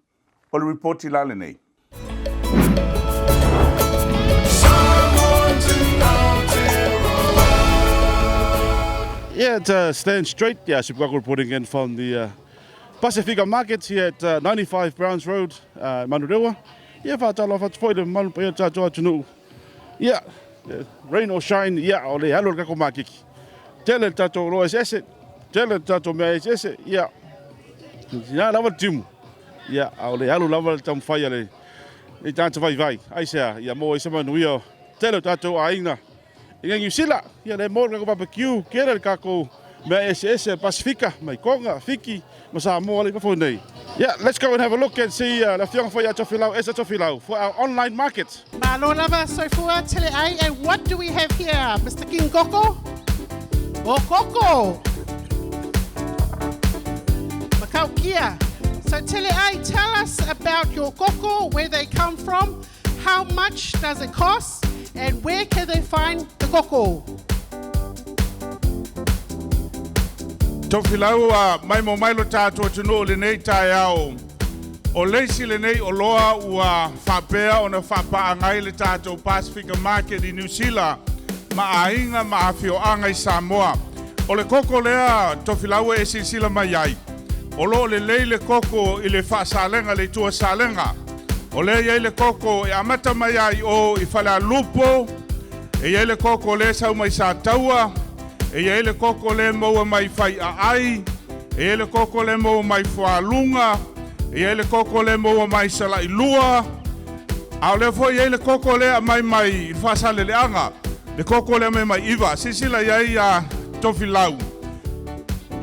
O le ripoti la lenei.
Yeah, it's Stan Straight. Yeah, Super reporting in from the Pasifika Markets here at 95 Browns Road, Manurewa. Yeah, whātalo whatu foi le malu pa tātou atunuu. Yeah, rain or shine, yeah, o le alu le kako makiki. Tele le tātou loa eseese, tele le tātou mea eseese, yeah. Ia lava le timu. Ia, a o le alu lava le taumafai a le i tagata vaivai. Aisea, ia maua ai se manuia o tele o tatou aiga i Niu Sila. Ia le maua le tatou barbecue, tele le tatou mea eseese Pasifika, mai Tonga, Fiti ma Samoa lea i fafo nei. Yeah, let's go and have a look and see le afioga foi ia Tofilau, Esa Tofilau, for our online market.
Malo lava soifua tele ai and what do we have here Mister King Koko? O koko! Makau kia. So tele ai, tell us about your koko, where they come from, how much does it cost and where can they find the koko?
Tofilau a mai mo mai lo tatou atunuu i lenei taeao. O le isi lenei oloa ua faapea ona faapaaga ai le tatou Pasifika Market i Niu Sila ma aiga ma afioaga i Samoa. O le koko lea Tofilau e silasila mai ai, o lo o lelei le koko i le faasalega, le itu salega. O lea e i ai le koko e amata mai ai i o i Falealupo, e i ai le koko lea e sau mai Sataua, e i ai le koko lea e maua mai Faiaai, e i ai le koko lea e maua mai Fualuga, e i ai le koko lea e maua mai Salailua, a o lea foi e i ai le koko lea e aumai mai i le Faasaleleaga, le koko lea e aumai mai Iva. Silasila i ai a Tofilau.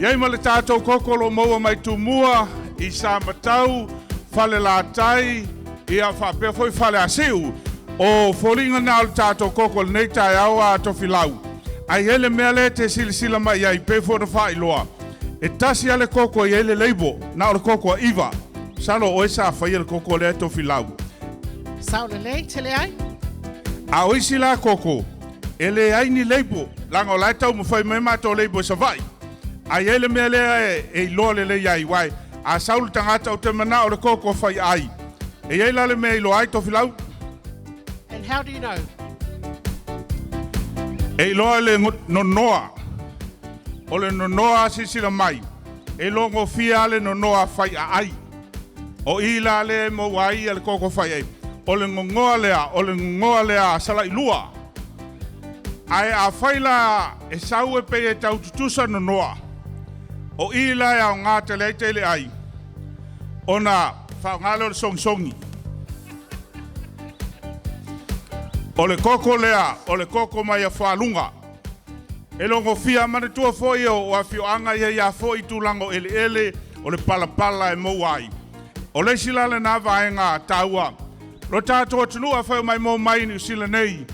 I ai ma le tatou koko o lo o maua mai Tumua, i Samatau, Falelatai, ia faapea foi Faleasiu. O foliga na o le tatou koko i lenei taeao a Tofilau. Ae i ai le mea lea e te silasila mai ai, pei foi ona faailoa, e tasi lava le koko e i ai le label, na o le koko a Iva. Masalo o oe sa faia le koko lea Tofilau.
Sao lelei, tele ai.
A o isi la koko, e leai ni label, leaga o la e taumafai mai matou label i Savaii. Ae i ai le mea lea e iloa lelei ai, uae a sau le tagata ou te manao i le koko fai ai. E i ai la le mea e iloa ai Tofilau?
And how do you know?
E iloa i le nonoa. O le nonoa silasila mai, e iloa gofie lava le nonoa fai aai. O i la lea e maua ai le koko fai ai. O le gogoa lea, o le gogoa lea a Salailua. Ae afai la e sau e pei e tau tutusa nonoa, o i la e aoga tele ai tele ai, ona faaaoga lea o le sogisogi. O le koko lea, o le koko mai a Fualuga. E logofia manatua foi o afioaga ia ia foi tulaga o eleele o le palapala e maua ai. O le isi la lena vaega taua. Lo tatou atunuu afai o maimoa mai i Niu Sila nei,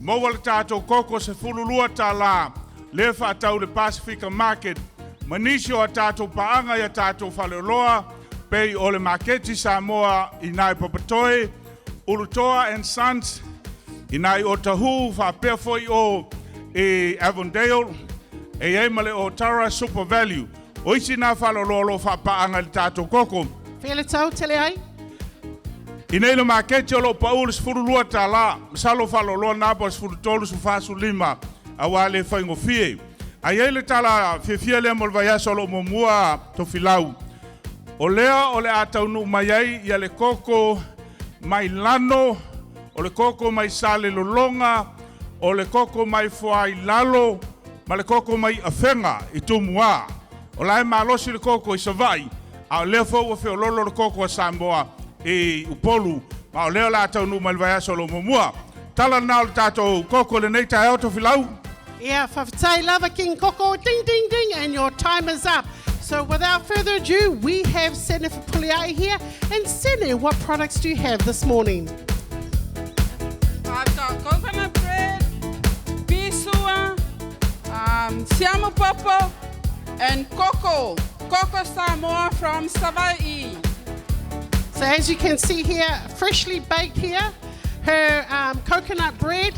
maua le tatou koko $12 lea faatau i le Pasefika Market ma nisi o a tatou paaga i a tatou faleoloa pei o le Maketi Samoa i ina i Papatoe, Ulutoa and Sons i ina i Otahuhu faapea foi o i Avondale e i ai ma le Otara Super Value. O isi na faleoloa o lo o faapaaga i le tatou koko.
Fea le tau tele ai?
I nei le maketi o lo o pau le $12, masalo faleoloa na po o le 13, 14, 15 aua le faigofie. Ae i ai le tala fiafia lea mo le vaiaso o lo o muamua Tofilau. O lea o le a taunuu mai ai ia le koko mai Lano, o le koko mai Salelologa, o le koko mai Foailalo, ma le koko mai Afega i Tumua. O la e malosi le koko i Savaii, a o lea foi ua feololo le koko a Samoa i Upolu, ma o lea o le a taunuu mai le vaiaso o lo o muamua. Tala lena o le tatou koko i lenei taeao Tofilau.
Ia, faafetai lava King Koko, ding ding ding and your time is up. So without further ado, we have Sene Fepuleai here. And Sene, what products do you have this morning?
I've got coconut bread, pisua, um, siamu popo, and coco. Coco Samoa from Savaii.
So as you can see here, freshly baked here, her um, coconut bread.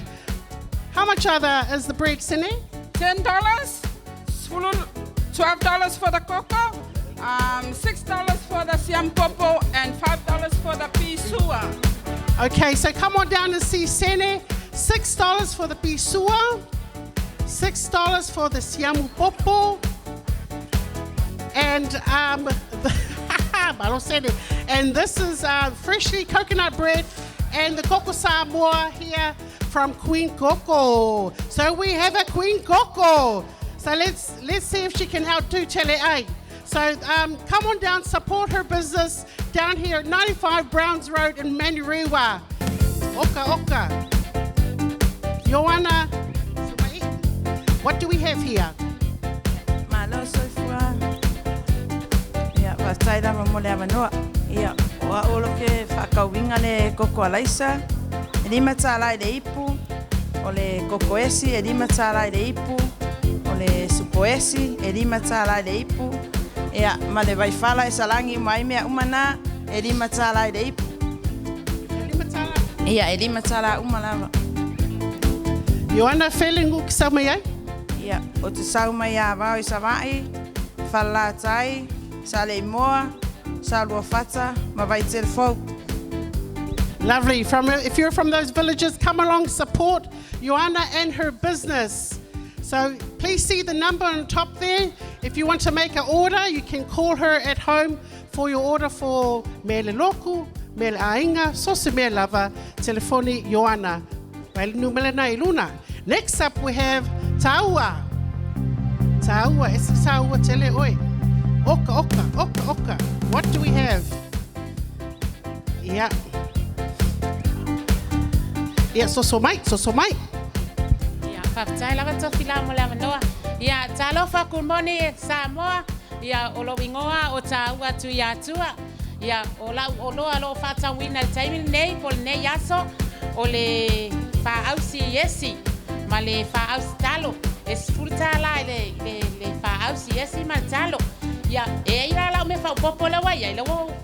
How much are the, is the bread, Sene?
$10, $12 for the coco, um, $6 for the siam popo, and $5 for the pisua.
Okay, so come on down and see Sene. $6 for the pisua, $6 for the siamu popo, and um, and this is uh, freshly coconut bread and the koko Samoa here from Queen Coco. So we have a Queen Coco. So let's let's see if she can outdo Tele A. So um, come on down, support her business down here at 95 Browns Road in Manurewa. Oka oka. Joanna, what do we have here?
Malo soifua. Ia, faafetai lava mo le avanoa. Ia, o au o lo ke faakauiga le koko alaisa, e $5 i le ipu, o le koko esi e $5 i le ipu, o le supo esi e $5 i le ipu, ia, ma le vaifala e salagi uma ai mea uma na, e $5 i le ipu. Ia, e $5 uma lava.
Ioana Feleng o ke sau mai ai?
Ia, ou te sau mai Avao i Savaii, Falelatai, Saleimoa, Saluafata ma Vaitele Fou.
Lovely. From, if you're from those villages, come along, support Ioana and her business. So please see the number on top there. If you want to make an order, you can call her at home for your order for mele loku, mele aiga, so se mea lava, telefoni Ioana. Vai le numera na i luna. Next up we have Taua. Taua, ese taua tele oi. Oka, oka, oka, oka. What do we have? Yeah. Ia, soso mai, soso mai.
Ia, faafetai lava Tofila mo le avanoa. Ia, talofa, good morning Samoa. Ia, o lou igoa o Taua Tuiatua. Ia, o lau oloa o lo o faatauina i le taimi lenei po o lenei aso, o le faausi iesi ma le faausi talo. E $10 i le, le, le faausi iesi ma le talo. Ia, e ai la lau mea faaopoopo lea ua i ai, lea ua ua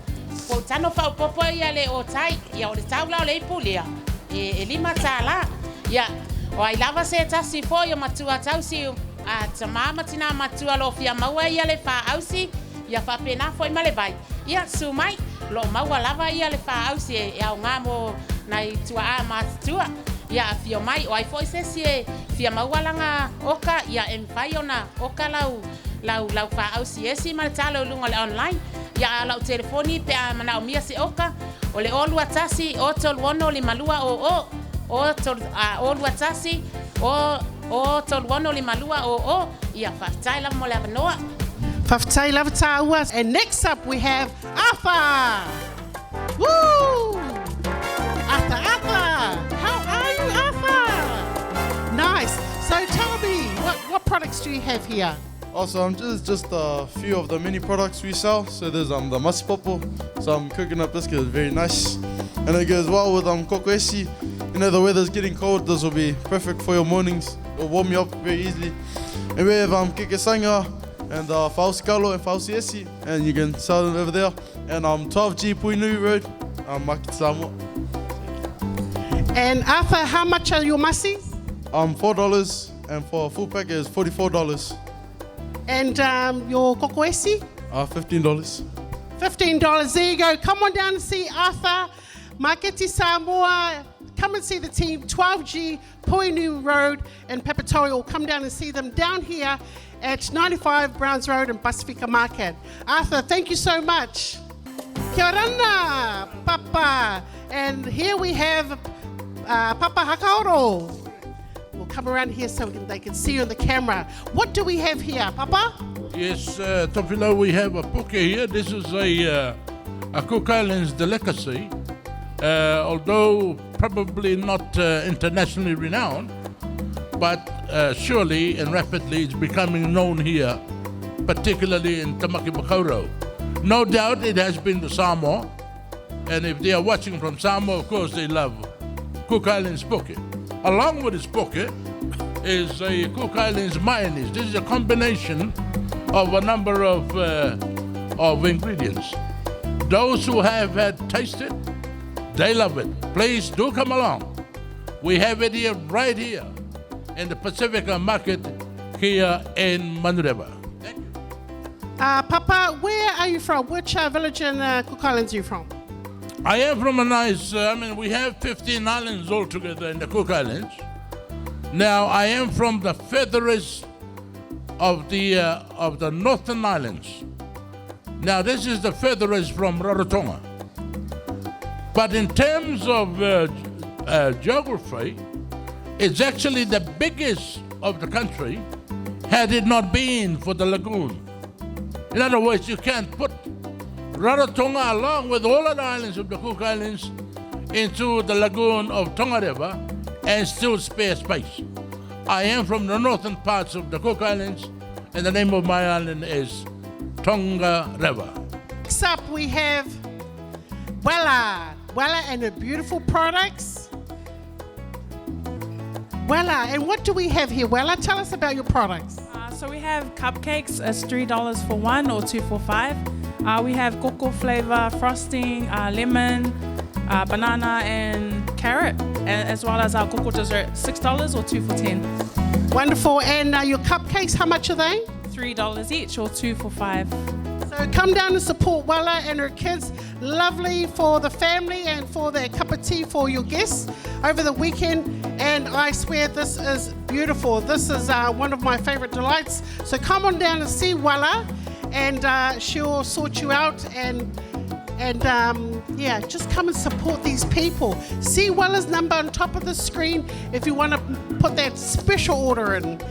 ou tago faaopoopo ia le otai, ia o le tau la o le ipu lea, e, e $5. Ia, o ai lava se tasi foi o matua tausi a tamā ma tinā matua o lo o fia maua ia le faausi, ia faapena foi ma le vai. Ia, susu mai, o lo o maua lava ia le faausi e, e aoga mo nai tua'a matutua. Ia, afio mai, o ai foi se isi e fia maua lana oka, ia e mafai ona oka lau, lau, lau faausi esi ma le talo i luga o le online. Ia, a o lau telefoni pe a manaomia se oka, o le 0 2 1 0 3 6 5 2 0 0, 0 3, a, 0 2 1 0 0 3 6 5 2 0 0. Ia, faafetai lava mo le avanoa.
Faafetai lava tāua. And next up we have Arthur. Woo! Arthur, Arthur! How are you, Arthur? Nice. So tell me, what, what products do you have here?
Awesome, just just a few of the many products we sell. So there's um the masipopo, some coconut biscuit is very nice, and it goes well with um kokoesi. You know the weather's getting cold, this will be perfect for your mornings. It'll warm you up very easily. And we have um kekesanga and uh, fausikalo and fausiesi, and you can sell them over there. And um 12G Puinui Road, um Market Samoa.
And Arthur, how much are your masis?
Um $4 and for a full pack is $44.
And um, your kokoesi?
Uh, $15.
$15. There you go. Come on down and see Arthur, Maketi Samoa. Come and see the team, 12G Poinu Road in Papatoetoe, or come down and see them down here at 95 Browns Road in Pasifika Market. Arthur, thank you so much. Kia orana, Papa. And here we have uh, Papa Hakaoro. We'll come around here so can, they can see you in the camera. What do we have here, Papa?
Yes, uh, Tofilo, we have a poke here. This is a, uh, a Cook Islands delicacy, uh, although probably not uh, internationally renowned, but uh, surely and rapidly it's becoming known here, particularly in Tamaki Makaurau. No doubt it has been the Samoa, and if they are watching from Samoa, of course they love Cook Islands poke. Along with this poke is a Cook Islands mayonnaise. This is a combination of a number of, uh, of ingredients. Those who have had tasted, they love it. Please do come along. We have it here, right here, in the Pacifica Market here in Manurewa. Thank you.
Uh, Papa, where are you from? Which uh, village in uh, Cook Islands are you from?
I am from a nice, uh, I mean, we have 15 islands altogether in the Cook Islands. Now, I am from the furthest of the, uh, of the northern islands. Now, this is the furthest from Rarotonga. But in terms of uh, uh, geography, it's actually the biggest of the country had it not been for the lagoon. In other words, you can't put Rarotonga along with all other islands of the Cook Islands into the lagoon of Tongareva and still spare space. I am from the northern parts of the Cook Islands, and the name of my island is Tongareva.
Next up, we have Wella. Wella and her beautiful products. Wella, and what do we have here? Wella, tell us about your products.
Uh, so we have cupcakes, it's $3 for one or two for five. Uh, we have cocoa flavor, frosting, uh, lemon, uh, banana and carrot, as well as our cocoa dessert, $6 or two for 10.
Wonderful. And uh, your cupcakes, how much are they?
$3 each or two for five.
So come down and support Wella and her kids. Lovely for the family and for their cup of tea for your guests over the weekend. And I swear this is beautiful. This is uh, one of my favorite delights. So come on down and see Wella and uh, she'll sort you out and and um, yeah, just come and support these people. See Wella's number on top of the screen if you want to put that special order in.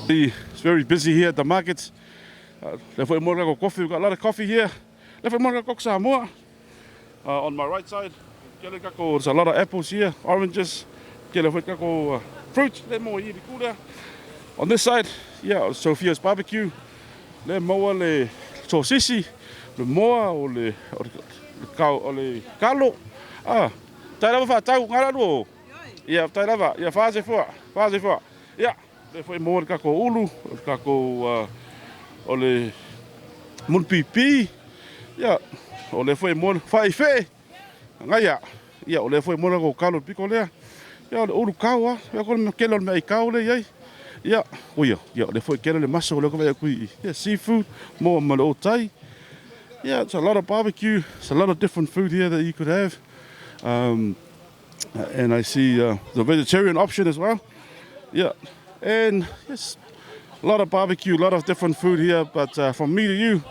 It's very busy here at the markets. Uh, coffee. We've got a lot of coffee here. Samoa. Uh, on my right side, there's a lot of apples here, oranges, uh, fruit. On this side, yeah, Sophia's barbecue. Le maua le sosisi, le moa o le, o le, o le kalo. Ah, tai lava whaatau, ngā raro o. Ia, tai lava, ia whaase fua, whaase fua. Ia, le fue moa le kako ulu, le kako uh, o le munpipi. Ia, o le fue moa, whaiwhe. Ngaia, ia, o le fue moa le kalo piko lea. Ia, o le ulu kau a, ia ko le kele o le mea i kau le iai. Ia, uia, ia, le foi kele le masa o le ko kui. Ia, seafood, moa ma le otai. Yeah, it's a lot of barbecue. It's a lot of different food here that you could have. Um, and I see uh, the vegetarian option as well. Yeah, and yes, a lot of barbecue, a lot of different food here. But uh, from me to you,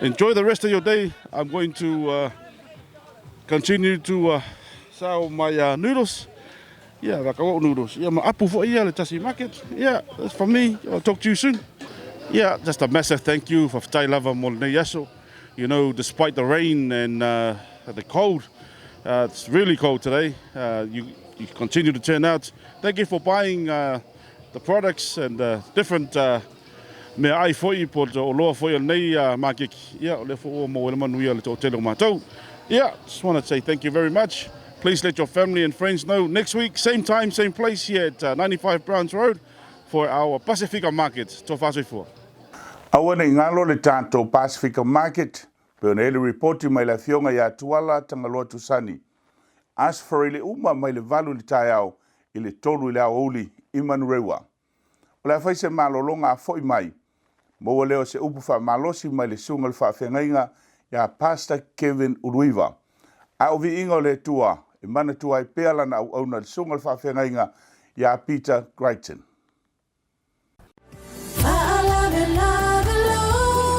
enjoy the rest of your day. I'm going to uh, continue to uh, sell my uh, noodles. Yeah, like what noodles. Yeah, my apu for yeah, the market. Yeah, that's from me. I'll talk to you soon. Yeah, just a massive thank you for Tai Lava Molne You know, despite the rain and uh, the cold, uh, it's really cold today. Uh, you you continue to turn out. Thank you for buying uh, the products and the different uh, mea ai foi po o oloa foi o lenei uh, makeki. Ia, o lea foi ua maua ai le manuia le toatele o matou. Ia, just want to say thank you very much. Please let your family and friends know next week, same time, same place here at uh, 95 Browns Road for our Pasifika Market. Tofa soifua.
Aua ne i galo le tatou Pasifika Market, pei ona i ai le ripoti mai le Afioga ia Tuala Tagaloa Tusani. Aso Faraile uma mai le 8 i le taeao i le 3 i le aoauli i Manurewa. O le a fai se malologa a foi mai, maua lea o se upu faamalosi mai le susuga i le faafeagaiga ia Pastor Kevin Uluiva. A o viiga o le Atua e manatua ai pea lana auauna i le susuga i le faafeagaiga ia Peter Crichton.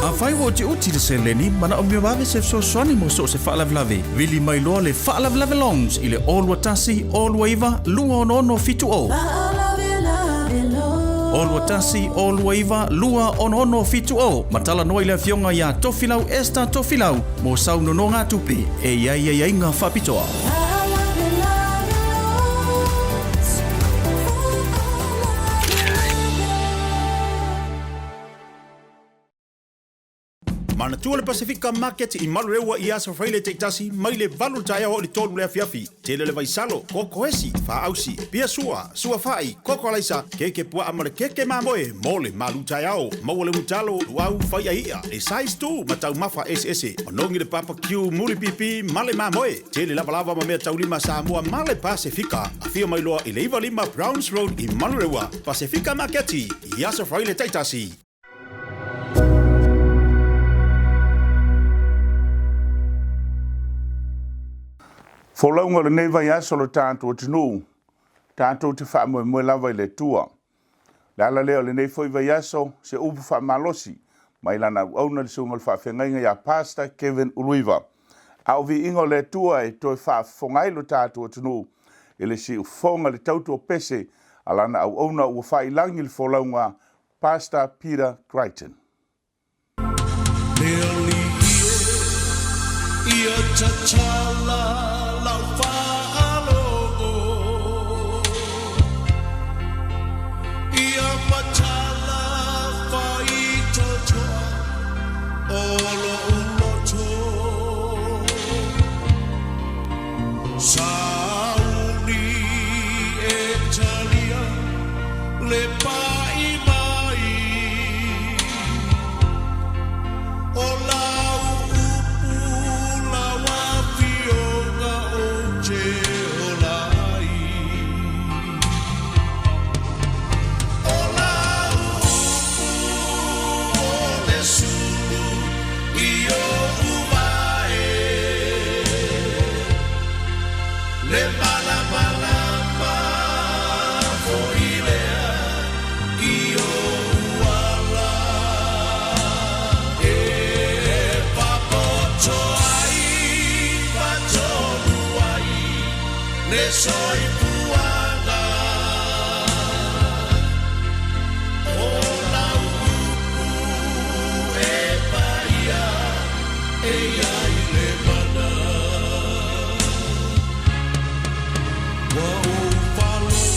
Afai ua utiuti le seleni, manaomia vave se fesoasoani mo so o se faalavelave, vili mai loa le Faalavelave Loans i le 021 029 26670. 021 029 26670 ma talanoa i le Afioga ia Tofilau Esther Tofilau mo sau nonogatupe e i ai aiaiga faapitoa.
Manatua le Pasefika Market i Manurewa i Aso Faraile taitasi mai le 8 i le taeao i le 3 i le afiafi. Tele le vaisalo, koko esi, faausi, pia sua, sua fai, koko alaisa, keke puaa ma le keke mamoe mo le malu taeao. Maua le ulutalo, luau, fai'a i'a, le size tu ma taumafa eseese. Manogi le barbecue, mulipipi ma le mamoe. Tele lavalava ma mea taulima Samoa ma le Pasefika. Afio mai loa i le 95 Browns Road i Manurewa. Pasefika Maketi i Aso Faraile taitasi.
Folauga o lenei vaiaso o lo tatou atunuu, tatou te faamoemoe lava i le Atua. O le ala lea o lenei foi vaiaso, se upu faamalosi mai lana auauna le Susuga o le Faafeagaiga ia Pastor Kevin Uluiva. A o viiga o le Atua e toe faafofoga ai lo tatou atunuu i le siufofoga le tautua pese a lana auauna ua faailagi le folauga Pastor Peter Crichton.
Le alii e, ia tatala lau faalogo, Ia matala faitotoa o lou loto. Sauni e talia le paʻi mai o lau upu lau afioga ou te ola ai. O lau upu o le sulu i oʻu wae, Le malamalama foi lea i ou ala e papoto ai ma tonu ai le soifuaga. O lau upu e paia e i ai le mana. Ua ou faalogo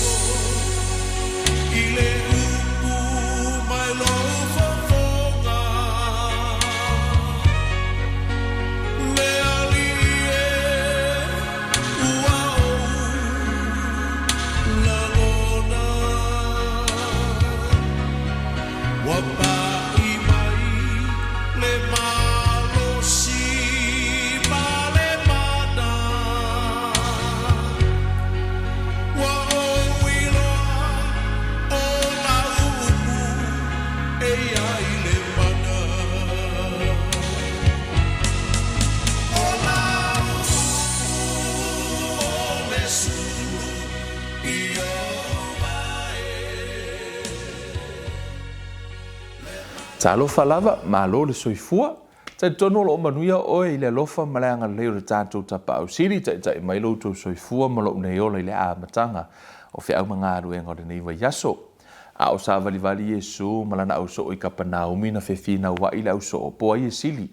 i le upu mai lou fofoga, Le Alii e, ua ou lagona. Ua paʻi mai le malosi ma le mana. Ua ou iloa o lau upu e i ai le mana. O lau upu o le sulu i ou wae.
Talofa lava, malo le soifua. Talitonu o lo o manuia oe i le alofa ma le agalelei o le tatou Tapaau Sili, taitai mai lo outou soifua ma lou nei ola i le amataga o feau ma galuega o lenei vaiaso. A o savalivali Iesu ma lana ausoo i Kapanaumi na fefinauai le ausoo, po ai e sili.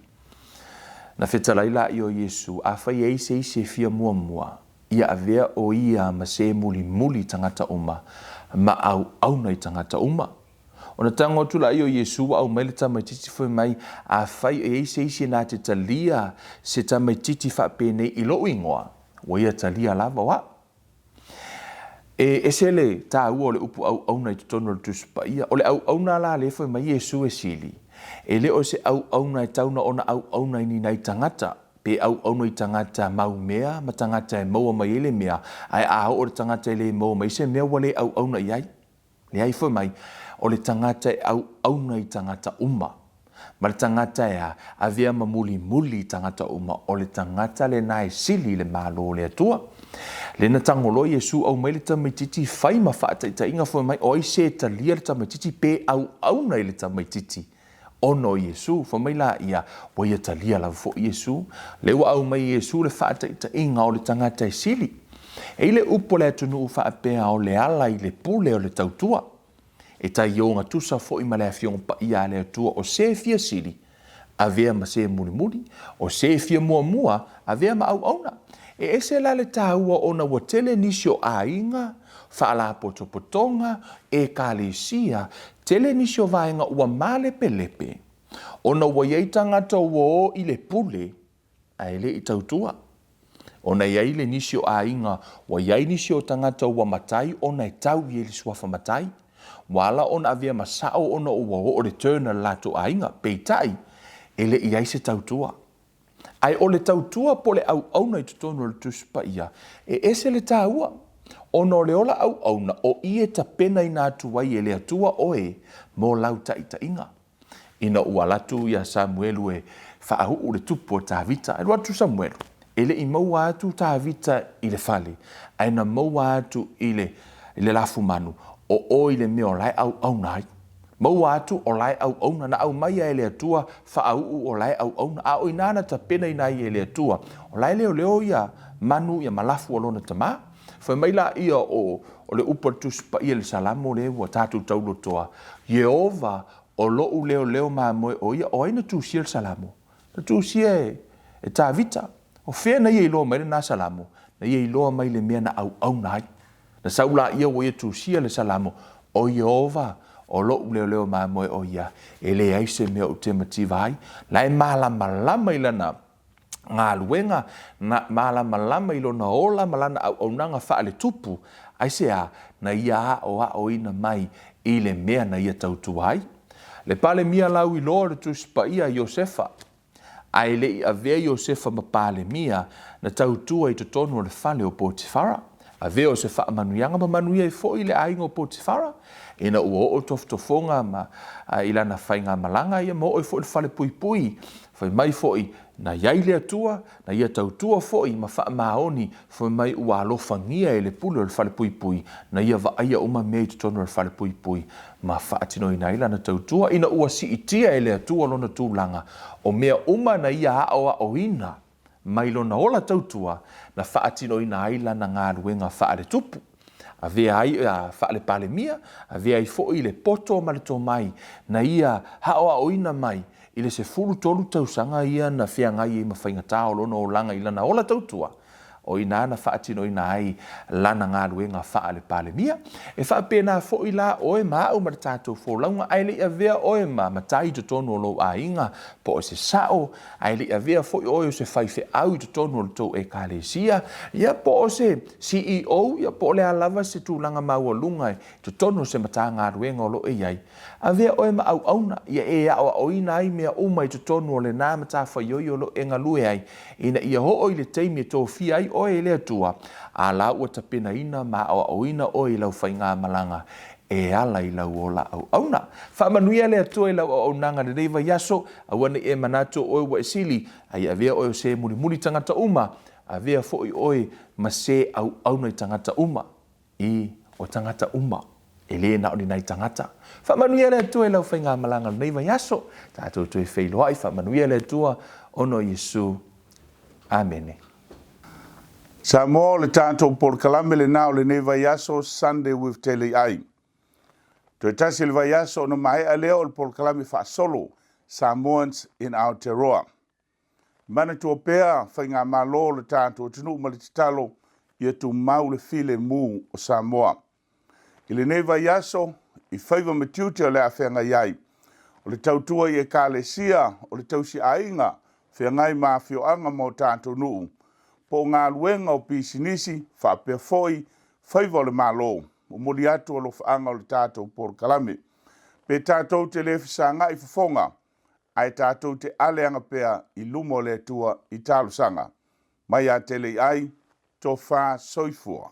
Na fetalai laia o Iesu, Afai e ai se isi e fia muamua, Ia avea o ia ma se mulimuli i tagata uma, ma auauna i tagata uma. Ona tago atu laia o Iesu ua aumai le tamaitiiti fai mai, Afai e i ai se isi na te talia se tamaitiiti faapenei i lou igoa, ua ia talia lava o au. E ese le taua o le upu auauna i totonu o le Tusi Paia. O le auauna la lea e fai mai Iesu e sili, e le o se auauna e tau na ona auauna i ni nai tagata, pe auauna i tagata mau mea ma tagata e maua mai ai le mea, ae a oo le tagata e le maua mai se mea ua le auauna i ai. Leai, fai mai, o le tagata e auauna i tagata uma, ma le tagata e a, avea ma mulimuli i tagata uma, o le tagata lena e sili i le Malo o le Atua. Lea na tagoloa Iesu aumai le tamaitiiti fai ma faataitaiga fai mai, o ai se e talia le tamaitiiti pe auauna i le tamaitiiti? Ona o Iesu, fai mai laia, ua ia talia lava foi Iesu. Lea ua aumai e Iesu le faataitaiga o le tagata e sili. E i le upu a le atunuu faapea o le ala i le pule o le tautua. E tai ogatusa foi ma le Afioga Paia a le Atua o se fia sili, avea ma se mulimuli, o se fia muamua, avea ma auauna. E ese la le taua ona ua tele nisi o aiga, faalapotopotoga, ekalesia, tele nisi o vaega ua malepelepe ona ua i ai tagata ua o i le pule ae le i tautua. Ona e i ai le nisi o aiga ua i ai nisi o tagata ua matai ona e tau i ai le suafa matai. Ua ala ona avea ma sao ona ua oo le turn a le latou aiga, peitai, e le i ai se tautua. Ae o le tautua po o le auauna i totonu o le Tusi Paia, e ese le taua, ona o le ola auauna o i e tapenaina atu ai e le Atua oe mo lau taitaiga. Ina ua alu atu ia Samuelu e faauu le tupu o Tavita, e alu atu Samuelu, e le i maua atu Tavita i le fale, ae na maua atu i le, i le lafumanu, o o i le mea o la e auauna ai. Maua atu o la e auauna, na aumaia e le Atua faauu o la e auauna, a o ina na tapenaina ai e le Atua, o la e leoleo ia manu ia ma lafu o lona tamā. Fai mai laia o, o le upu a le Tusi Paia i le Salamo lea ua tatou taulotoa, Ieova o loʻu leoleo mamoe o ia, o ai na tusia le Salamo? Na tusia e, e Tavita. O fea na ia iloa mai lena Salamo? Na ia iloa mai le mea na auauna ai. Na sau laia ua ia tusia le Salamo, O Ieova, o loʻu leoleo mamoe o ia, e leai se mea ou te mativa ai. La e malamalama i lana galuega, na malamalama i lona ola ma lana auaunaga faaletupu, aisea? Na ia aʻoaʻoina mai i le mea na ia tautua ai. Le Palemia lauiloa o le Tusi Paia, Iosefa. A e le i avea Iosefa ma Palemia, na tautua i totonu o le fale o Potifara. Avea o se faamanuiaga ma manuia ai foi le aiga o Potifara, ina ua oo tofotofoga ma i lana faigamalaga ia ma oo ai foi i le falepuipui. Fai mai foi, na i ai le Atua, na ia tautua foi ma faamaoni, fai mai ua alofagia e le pule o le falepuipui, na ia vaaia uma mea i totonu o le falepuipui ma faatinoina ai lana tautua, ina ua siitia e le Atua lona tulaga, o mea uma na ia aoaoina mai lona ola tautua, na faatinoina ai lana galuega faaletupu, avea ai a faalepalemia, avea ai foi le poto ma le tomai na ia aoaoina mai i le 13 tausaga ia na feagai ai ma faigata o lona olaga i lana ola tautua. O i ina na faatinoina ai lana galuega faale-Palemia. E faapena foi la oe ma au ma le tatou folauga, ae le i avea oe ma matai i totonu o lou aiga, po o se sao, ae le i avea foi oe o se faifeau i totonu o le tou Ekalesia, ia po o se CEO, ia po o le a lava se tulaga maualuga i totonu o se Matagaluega o lo o e i ai. Avea oe ma auauna, ia e aoaoina ai mea uma i totonu o lena matafaioi o lo o e galue ai, ina ia oo i le taimi e tofia ai oe e le Atua, a la ua tapenaina ma aoaoina oe i lau faigamalaga e ala i lau ola auauna. Faamanuia le Atua i lau auaunaga i lenei vaiaso, aua ne i e manatu o oe ua e sili, a ia avea oe o se mulimuli tagata uma, avea foi oe ma se auauna i tagata uma. I o tagata uma, e lē na o ni nai tagata. Faamanuia le Atua i lau faigamalaga o lenei vaiaso. Tatou toe feiloai, faamanuia le Atua ona o Iesu. Amene.
Samoa, o le tatou polokalame lena o lenei vaiaso, Sunday with Tele Ai. Toe tasi le vaiaso ona maea lea o le polokalame faasolo, Samoans in Aotearoa. Manatua pea faigamalo o le tatou atunuu ma le tatalo. Ia tumau le filemu o Samoa. I lenei vaiaso, i faiva ma tiute o le a feagai ai, o le tautua i Ekalesia, o le tausiaiga, feagai ma afioaga ma o tatou nuu, po o galuega o pisinisi, faapea foi faiva o le Malo. Momoli atu alofaaga o le tatou polokalame. Pe tatou te le fesagai fofoga, ae tatou te aleaga pea i luma o le Atua i talosaga. Mai ia Teleiai, tofa soifua.